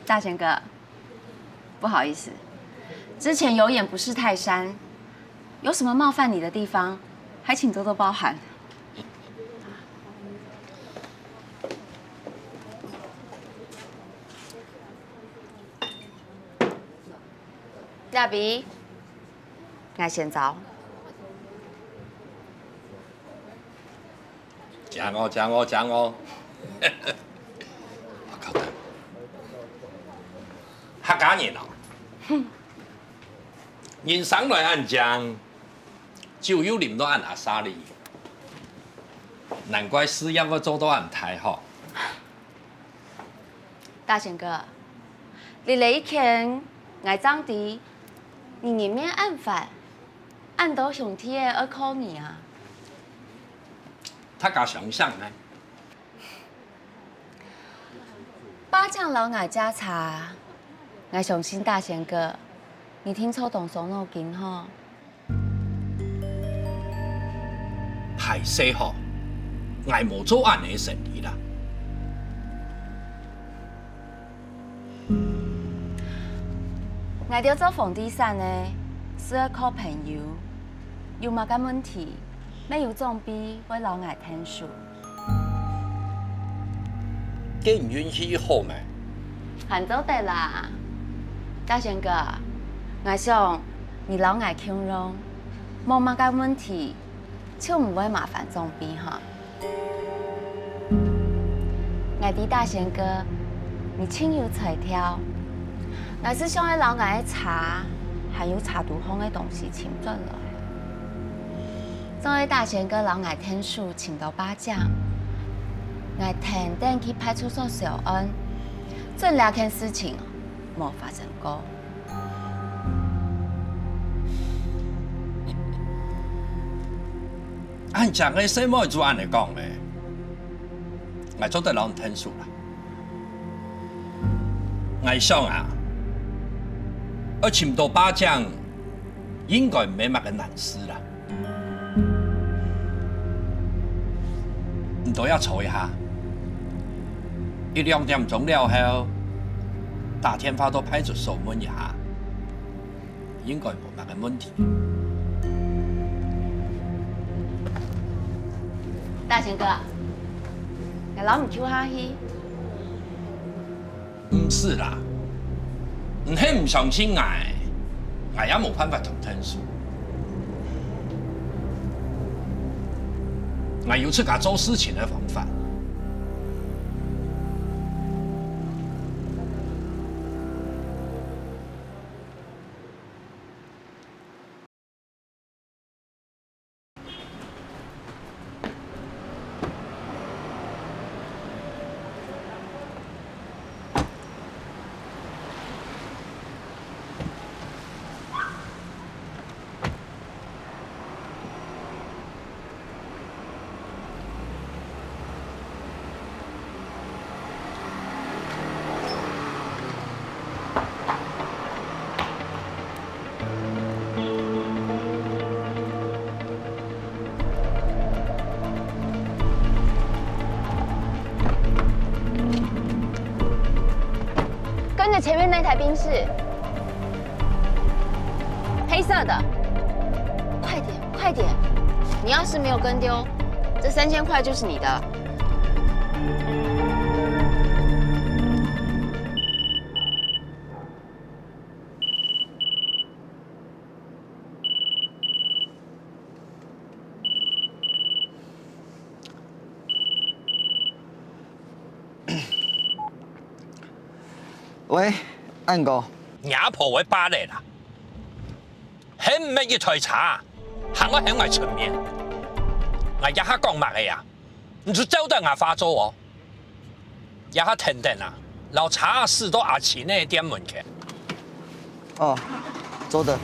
大仙哥，不好意思，之前有眼不識泰山，有什麼冒犯你的地方，還請多多包涵。 這位，𠊎先走。請哦，請哦，請哦。客家人哦，人生來恁靚，酒又啉到恁阿沙哩，難怪事業會做到恁大吼。 大仙哥，這一圈𠊎正知，你人面恁闊，恁多兄弟仔愛靠你啊！大家想想呢？八醬摎𠊎借車，𠊎相信大仙哥，你定著當傷腦筋吼。 歹勢吼，𠊎無做恁仔生理啦。𠊎兜做房地產个，係愛靠朋友，有麼个問題，乜有長輩會摎𠊎𢯭手。 該你運氣好咩？還做得啦。大仙哥，𠊎想你摎𠊎共樣，無麼个問題，就毋會麻煩長輩哈。𠊎知大仙哥，你盡有才調，𠊎係想愛摎𠊎个車，還有車肚項个東西尋轉來。 做得大仙哥摎𠊎𢯭手尋著八醬，𠊎跈等去派出所銷案，準這件事情無發生過。恁靚个細妹就恁仔講咩？𠊎做得摎你𢯭手啦。 𠊎想啊，愛尋到爸靚，應該毋係麼个難事啦。你兜也坐一下，一兩點鐘了後，打電話到派出所問一下，應該無麼个問題。大成哥，𠊎摎你去下去。 毋使啦，你係毋相信𠊎，𠊎也無辦法同你算數。𠊎有自家做事情个方法。 跟著前面那台賓士，黑色的，快點，快點！你要是沒有跟丟，這三千塊就是你的。 喂，安哥。若婆个芭蕾啦，喊毋係一台車，還愛喊𠊎出面。𠊎這下講麼个啊？你就照等𠊎話做哦。 這下跈等啊，摎車駛到阿青个店門口。哦，做得。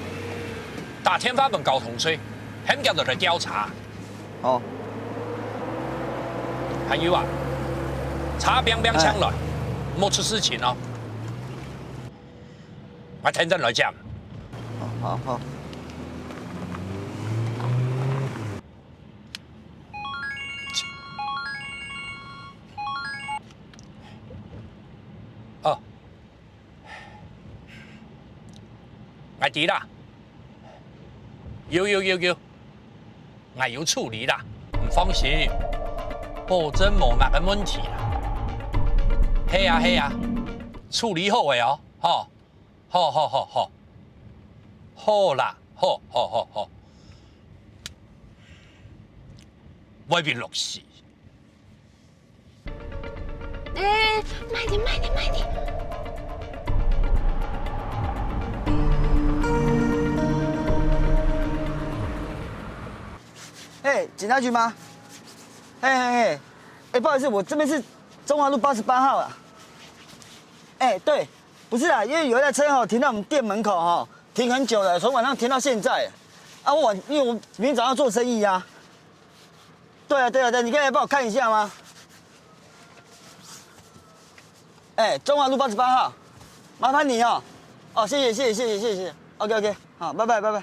打電話分交通隊，喊佢兜來調查。好。還有啊，車拚拚請來，哎。莫出事情哦。𠊎跈等來接。好，好，好。 哦，𠊎知啦。有有有有，𠊎有處理啦，你放心，保證無麼个問題啦。係啊係啊，處理好个哦，吼，好好好好，好啦，好好好好。 會變樂事。哎，慢點，慢點，慢點。哎，警察局嗎？哎哎哎，哎，不好意思，我這邊是中華路八十八號啊。哎，對，不是啊，因為有一台車吼停在我們店門口吼，停很久了，從晚上停到現在。啊，我晚，因為我明天早上要做生意啊。對啊，對啊，對啊，你可以來幫我看一下嗎？哎，中華路八十八號，麻煩你哦。哦，謝謝，謝謝，謝謝，謝謝。OK，OK，好，拜拜，拜拜。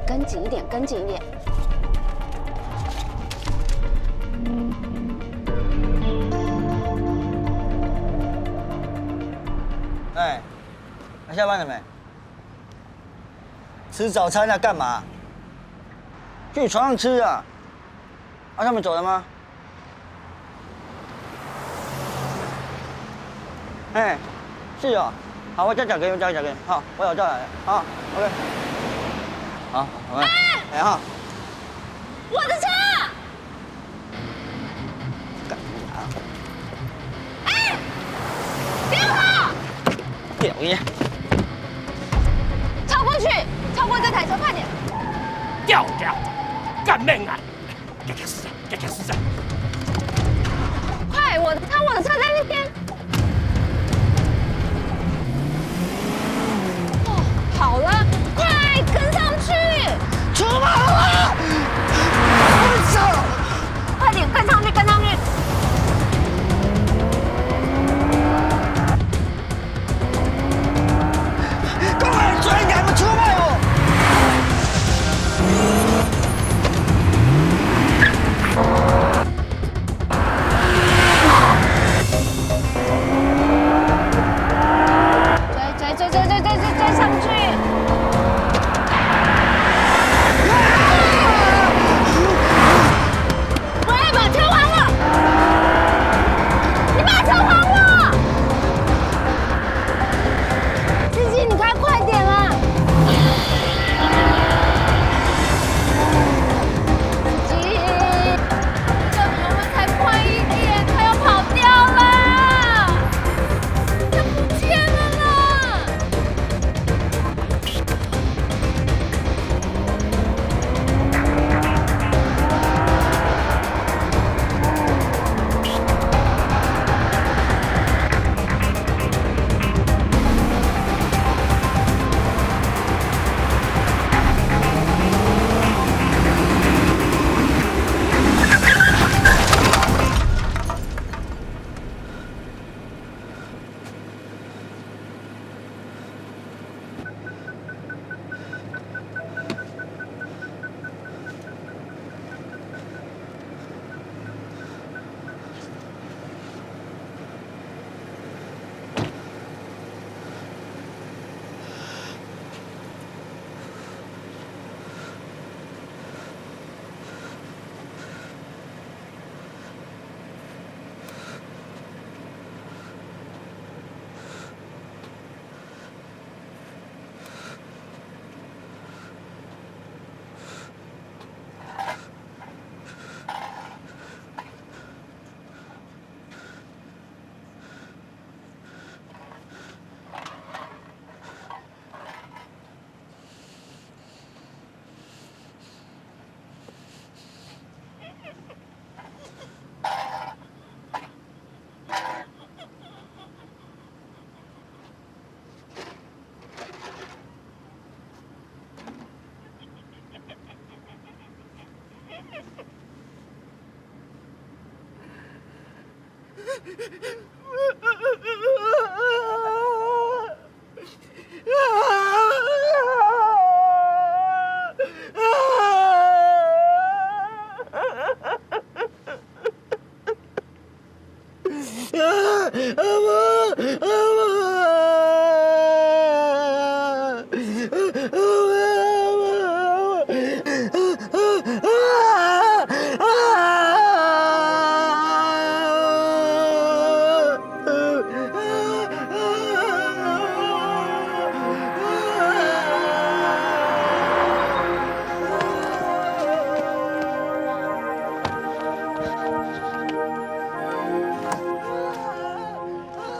跟緊一點，跟緊一點。哎，那下班了沒？吃早餐要幹嘛？去床上吃啊！啊，他們走了嗎？ 哎，是哦，好，我再打給你，我再打給你，好，我有叫來了，好，OK，好，OK，哎，好，我的車！幹你啊！哎，不要跑！不要你！超過去，超過這台車，快點！掉掉，幹命啊！ 快，我的車，我的車在那邊。哦，好了，快跟上去！出馬了！快走！快點，跟上去，跟上去！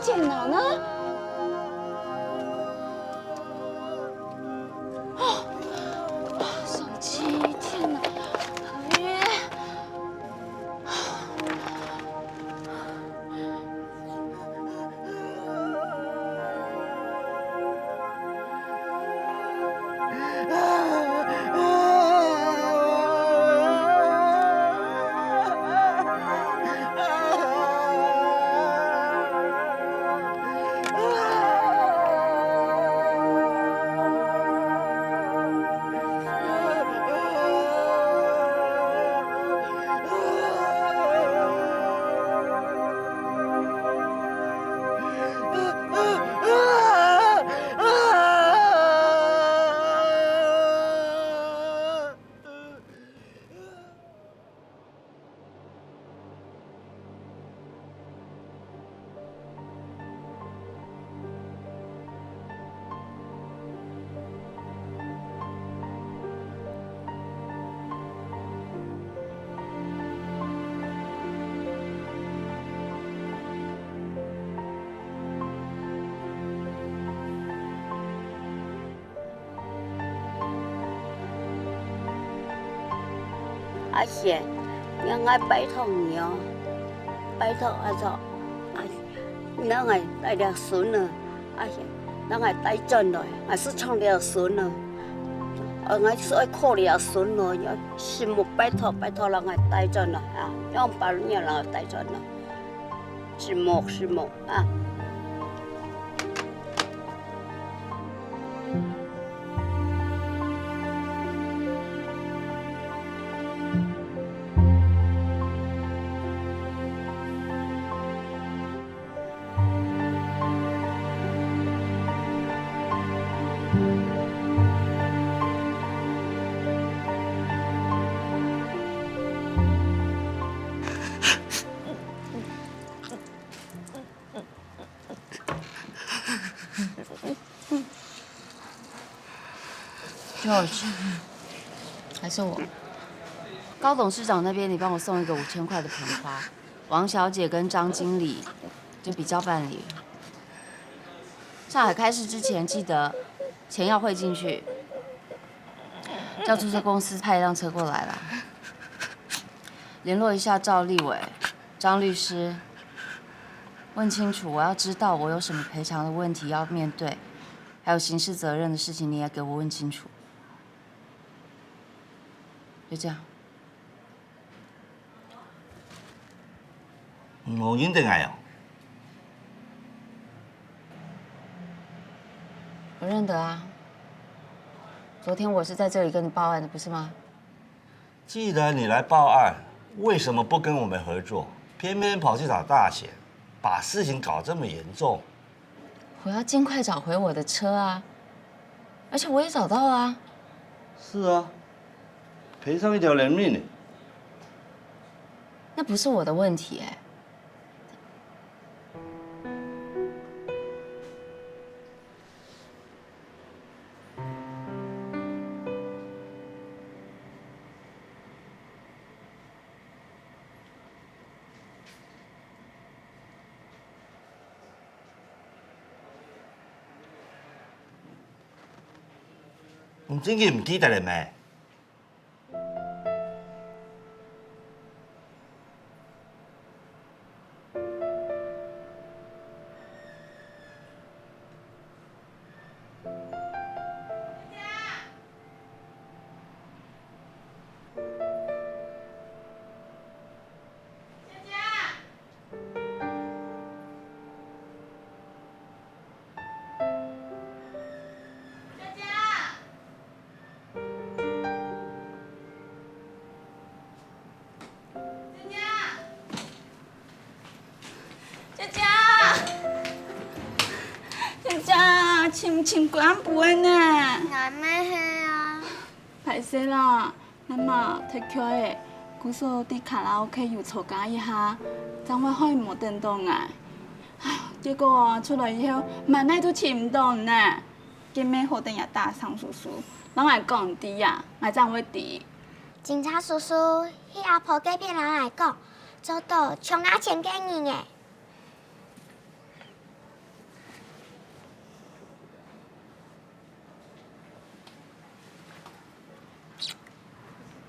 电脑呢？哦，手机、电脑，哎。 阿賢，讓𠊎拜託你哦，拜託，拜託，啊，讓𠊎帶這孫啊，阿賢，讓𠊎帶轉來，𠊎係搶這孫啊，啊，𠊎係愛靠這孫哦，要承蒙，拜託，拜託，讓𠊎帶轉來啊，用別人讓𠊎帶轉來，承蒙，承蒙啊。 George，还是我。高董事长那边，你帮我送一个五千块的捧花，王小姐跟张经理就比照办理。上海开市之前，记得钱要汇进去，叫租车公司派一辆车过来啦。联络一下赵立伟、张律师，问清楚，我要知道我有什么赔偿的问题要面对。 还有刑事责任的事情，你也给我问清楚。就这样。你认得我哦？我认得啊。昨天我是在这里跟你报案的，不是吗？ 既然你来报案，为什么不跟我们合作，偏偏跑去找大贤，把事情搞这么严重？我要尽快找回我的车啊，而且我也找到了啊。是啊，赔偿一条人命呢。那不是我的问题哎。 你真个毋記得了咩？尋尋歸暗晡个呢。𠊎乜係啊。歹勢啦，𠊎嘛忒𤸁了，故所在卡拉OK又吵架一下，正會害無等到𠊎。唉，結果啊，出來以後，滿哪都尋毋到你呢。今晡好得你打聲叔叔，摎𠊎講知啊，𠊎正會知。警察叔叔，係阿婆該片摎𠊎講，做到搶𠊎錢个人欸。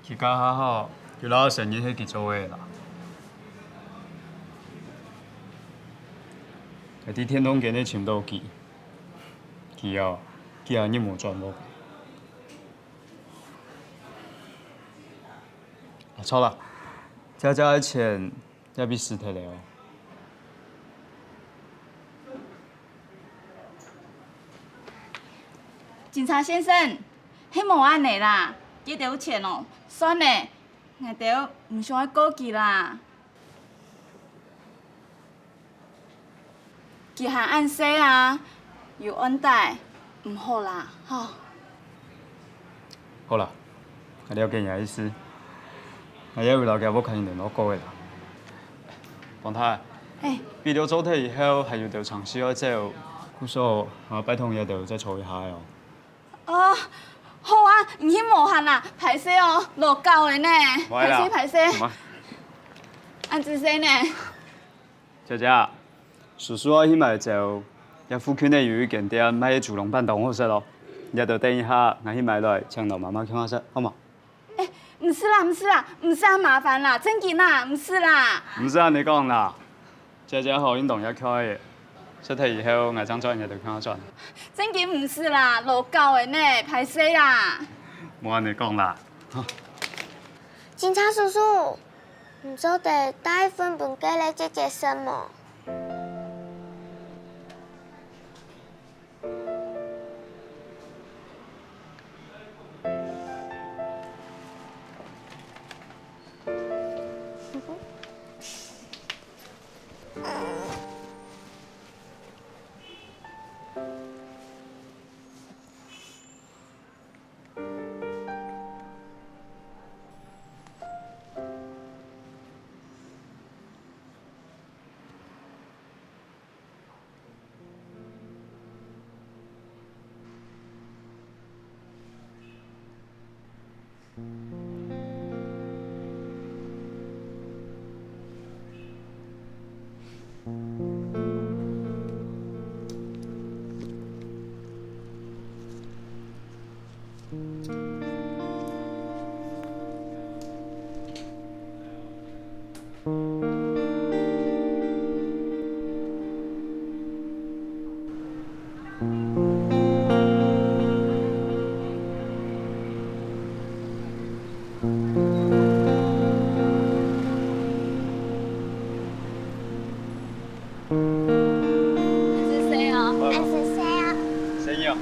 佢該下吼，有哪儕承認係佢做个啦？𠊎在電筒間內尋到佢，佢哦，佢也認無轉屋。啊，著啦，姐姐个錢 也分佢使忒了哦。警察先生，係無恁呢啦，這兜錢哦，算了，𠊎兜毋想愛告佢啦。佢還恁細啊，有案底，毋好啦，吼。 好啦，𠊎了解你个意思。𠊎也有摎厥屋下人聯絡過个啦。王太，欸，比了做忒以後，還有兜程序愛走，故所，啊，拜託你兜再坐一下哦。哦，好啊，毋係無閒啦，歹勢哦，老搞个呢，歹勢歹勢。恁仔細呢。姐姐， 叔叔愛去買酒，這附近个有一間店賣个豬籠粄當好食哦。你兜等一下，𠊎去買來，請摎媽媽共下食，好無？欸，毋使啦，毋使啦，毋使恁麻煩啦，正經啦，毋使啦。毋使恁呢講啦，姐姐好運動也快个，食忒以後，𠊎正載你兜共下轉。正經毋使啦，老搞个呢，歹勢啦。無恁呢講啦。警察叔叔， 你做得帶一份分該个姐姐食無？恁仔細哦。恁仔細哦。細義哦。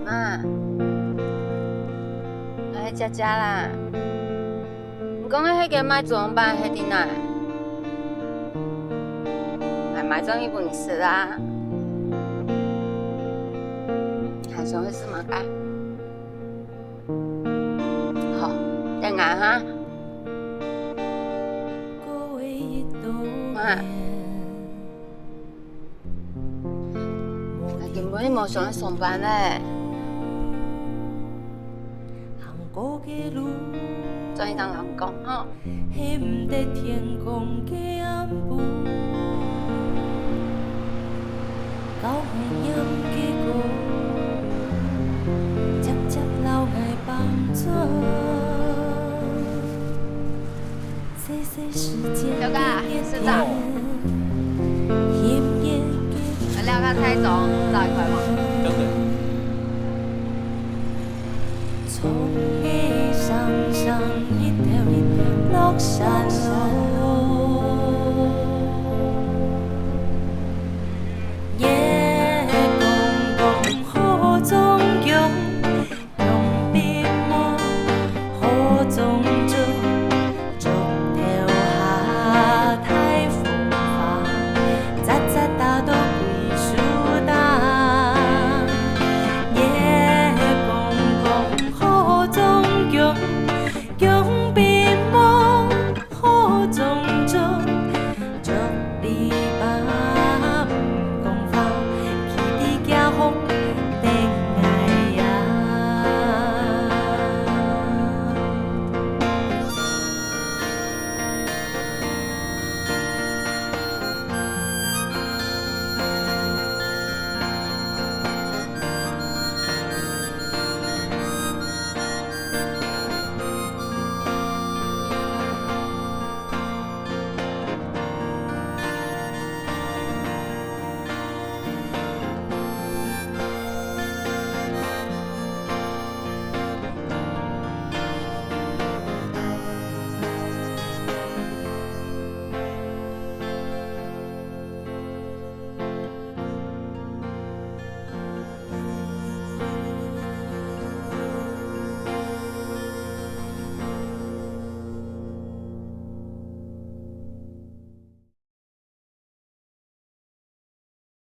媽，𠊎係佳佳啦。你講个該間賣豬籠粄係在哪？𠊎買轉去分你食啊。還想愛食麼个？ 好，等𠊎哈。媽，𠊎根本就無想愛上班咧。轉去同人講吼。 小剛，市長。來尞下台中，走一圈嘛。等等。山